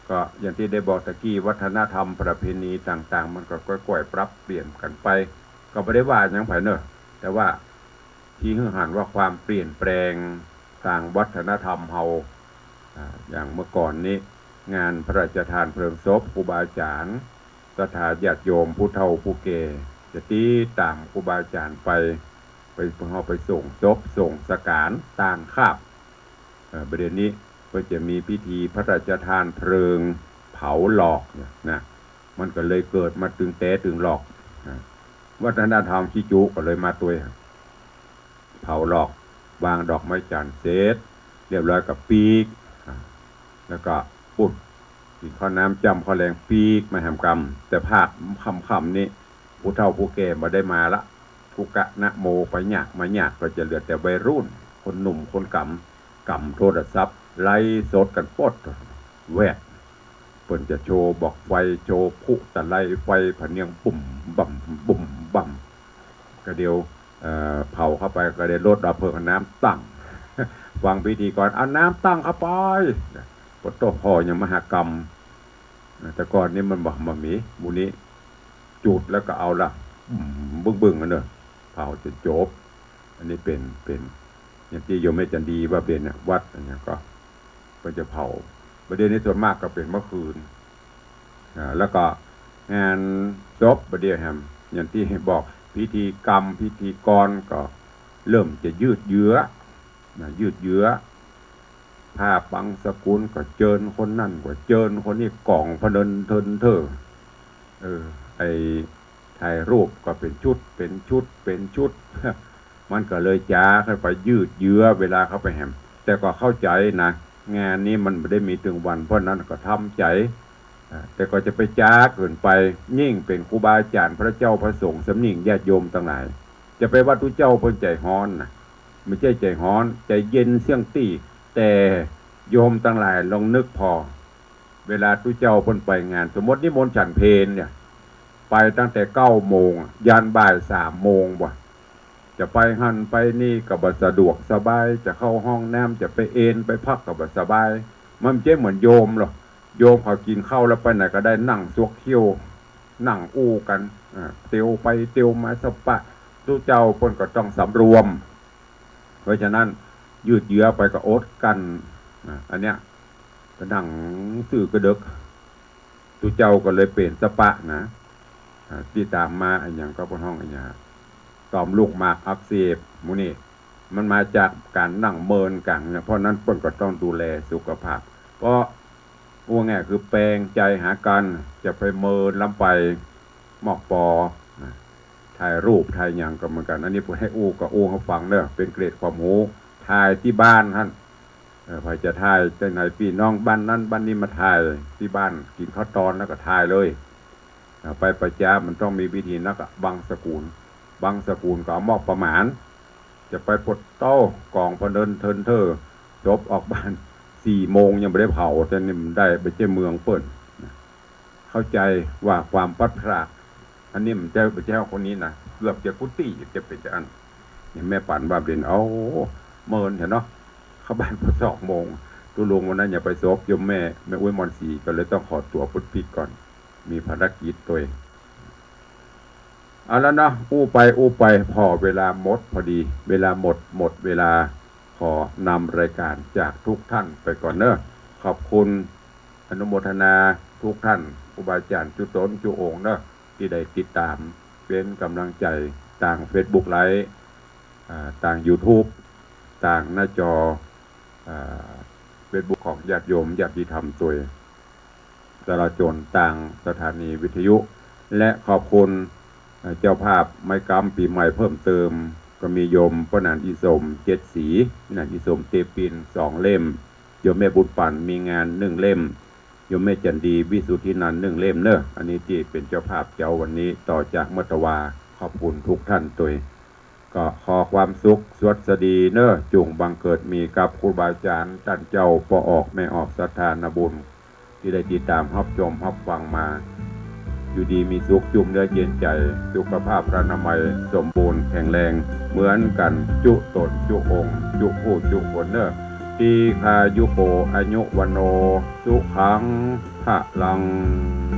ก็อย่างตี้ได้บอกตะกี้ วัฒนธรรมประเพณีต่างๆ มันก็ค่อยๆ ปรับเปลี่ยนกั๋นไป ก็บ่ได้ว่าหยังใผเนาะ แต่ว่า ตี้หื้อหันว่าความเปลี่ยนแปลงตางวัฒนธรรมเฮา อ่า อย่างเมื่อก่อนนี้ งานพระราชทานเพลิงศพครูบาอาจ๋ารย์ ศรัทธาญาติโยมผู้เฒ่าผู้แก่ จะติดต๋ามครูบาอาจ๋ารย์ไป ไป เฮาไปส่งศพส่งสังขารตางคาบ เอ่อ บ่าเดี่ยวนี้ก็จะมีพิธีพระราชทานเพลิงเผาหลอกเนี่ยนะ มันก็เลยเกิดมาตึงแต๊ตึงหลอกนะ วัฒนธรรมขี้จุก็เลยมาตวย เผาหลอก วางดอกไม้จันทร์เสร็จเรียบร้อยก็ปีก อ่า แล้วก็ปุ้น กิ๋นข้าวน้ำจ้ำข้าวแลงปีกมาแหมกำ แต่ภาคค่ำๆ นี้ ผู้เฒ่าผู้แก่บ่ได้มาละ กุกะนะโมไปยากมายาก ก็จะเหลือแต่วัยรุ่น คนหนุ่มคนก๋ำ ก๋ำโทรศัพท์ ไลฟ์สดกั๋นโป๊ด แวด เปิ้นจะโชว์บอกไฟ โชว์พลุตะไลไฟพะเนียง บุ่มบ่ำ บุ่มบ่ำ ก็เดี๋ยว เอ่อ เผาเข้าไปก็ได้รถดับเพลิงเอาน้ำตั้ง ฟังพิธีกร เอาน้ำตั้งเข้าไป ปะโต้ ฮอยังมหากรรม แต่ก่อนนี้มันบ่ บ่มี หมู่นี้จุดแล้วก็เอาละ อืม บึ้งๆ กั๋นเนาะ เผาจ๋นจบ อันนี้เป๋น เป๋น อย่างตี้โยมแม่จันดีว่าเป๋นเนี่ย วัดอันเนี้ยก็ เปิ้นจะเผา บ่าเดี่ยวนี้ส่วนมากก็เป๋นเมื่อคืน อ่า แล้วก็งานศพบ่าเดี่ยวแหม อย่างตี้บอก พิธีกรรม พิธีกรก็เริ่มจะยืดเยื้อ นะ ยืดเยื้อ ผ้าบังสกุลก็เจิญคนนั้นก็เจิญคนนี้ ก๋องพะเนินเทินเท่อ เออ ไอ้ถ่ายรูปก็เป๋นชุด เป๋นชุด เป๋นชุด มันก็เลยจ๋าขึ้นไป ยืดเยื้อเวลาเข้าไปแหม แต่ก็เข้าใจ๋นะ งานนี้มันบ่ได้มีตึงวัน เพราะนั้นก็ทำใจ๋ อ่า แต่ก็จะไปจ๋าเกินไป ยิ่งเป๋นครูบาอาจ๋ารย์พระเจ้าพระสงฆ์สำนิ่ง ญาติโยมตังหลาย จะไปว่าตุ๊เจ้าเปิ้นใจ๋ฮ้อนนะ บ่ใจ้ใจ๋ฮ้อน ใจ๋เย็นเสี้ยงตี้ แต่โยมตังหลายลองนึกผ่อ เวลาตุ๊เจ้าเปิ้นไปงาน สมมตินิมนต์ฉันเพลเนี่ย ไปตั้งแต่เก้าโมง ยันบ่ายสามโมงบ่า จะไปหั้นไปนี่ก็บ่สะดวกสบาย จะเข้าห้องน้ำ จะไปเอนไปพักก็บ่สบาย มันบ่ใจ้เหมือนโยมหรอก โยมเขากิ๋นข้าวแล้วไปไหนก็ได้ นั่งสวกเขี้ยว นั่งอู้กั๋น อ่า เตียวไปเตียวมาสะปะ ตุ๊เจ้าเปิ้นก็ต้องสำรวม เพราะฉะนั้นยืดเยื้อไปก็อดกั้น อ่า อันเนี้ย ก็นั่งซื่อกระเดิก ตุ๊เจ้าก็เลยเป๋นสะปะนะ อ่า ตี้ต๋ามมาอะหยังก็เปิ้นฮ้องอะหยัง ต่อมลูกหมากอักเสบ หมู่นี้ มันมาจากก๋านนั่งเมินกั๋นเนี่ย เพราะนั้นเปิ้นก็ต้องดูแลสุขภาพ เพราะว่าไง คือแปลงใจ๋หากั๋น จะไปเมินลำไป มอกปอ นะ ถ่ายรูปถ่ายหยังก็เหมือนกั๋น อันนี้เปิ้นหื้ออู้ก็อู้หื้อฟังเน่อ เป๋นเกร็ดความฮู้ ถ่ายตี้บ้านหั้น เออ ใผจะถ่ายตี้ไหน ปี้น้องบ้านนั้นบ้านนี้มาถ่ายตี้บ้าน กิ๋นข้าวตอนแล้วก็ถ่ายเลย อ่า ไปประจ๋ามันต้องมีวิธีนักอะ บังสกุล บังสกุลก็เอามอกประมาณ จะไปปดเต๊า ก๋องพะเนินเทินเท่อ ศพออกบ้านสี่โมงยังบ่ได้เผา แต่นี่มันได้ บ่ใจ้เมืองเปิ้นนะ เข้าใจ๋ว่าความพลัดพราก อันนี้มันจะบ่ใจ้คนนี้นะ เกือบจะกุฏิจะเป๋นจะอั้น เนี่ย แม่ปั๋นว่าเป๋น เอ้า เมินแท้เนาะ เข้าบ้านพอสองโมง ตุ๊ลุงวันนั้นอย่าไปศพโยมแม่ แม่อุ๊ยมอนศรี ก็เลยต้องขอตั๋วพุทธพิกก่อน มีภารกิจตวย เอาละเนาะ อู้ไปอู้ไป ผ่อเวลาหมดพอดี เวลาหมด หมดเวลา ขอนำรายการจากทุกท่านไปก่อนเน่อ ขอบคุณ อนุโมทนาทุกท่าน ครูบาอาจ๋ารย์จุ๊ต๋นจุ๊องค์เน่อ ตี้ได้ติดต๋าม เป๋นก๋ำลังใจ๋ ตางเฟซบุ๊กไลฟ์ อ่า ตางยูทูบ ตางหน้าจอ อ่า เฟซบุ๊กของญาติโยมญาติธรรมตวย ตลอดจ๋นตางสถานีวิทยุ และขอบคุณ เอ่อ เจ้าภาพไม้กำปี๋ใหม่เพิ่มเติม ก็มีโยมป้อหนานอีสม เจ็ดสี ป้อหนานอีสมเตปิน สองเล่ม โยมแม่บุญปั๋นมีงานหนึ่งเล่ม โยมแม่จันดีวิสุทธินันท์หนึ่งเล่มเน่อ อันนี้ตี้เป๋นเจ้าภาพเจ๊าวันนี้ ต่อจากเมื่อตะวา ขอบคุณทุกท่านตวย ก็ขอความสุขสวัสดีเน่อ จุ่งบังเกิดมีกับครูบาอาจ๋ารย์ต้านเจ้า ป้อออกแม่ออก ศรัทธานาบุญ ตี้ได้ติดต๋ามฮับชมฮับฟังมา อยู่ดีมีสุข จุ่มเนื้อเย็นใจ๋ สุขภาพพรรณนามัยสมบูรณ์แข็งแรงเหมือนกั๋น จุ๊ต๋นจุ๊องค์ จุ๊ผู้จุ๊คนเน่อ ตีฆายุโก อายุวัณโณ สุขัง พลัง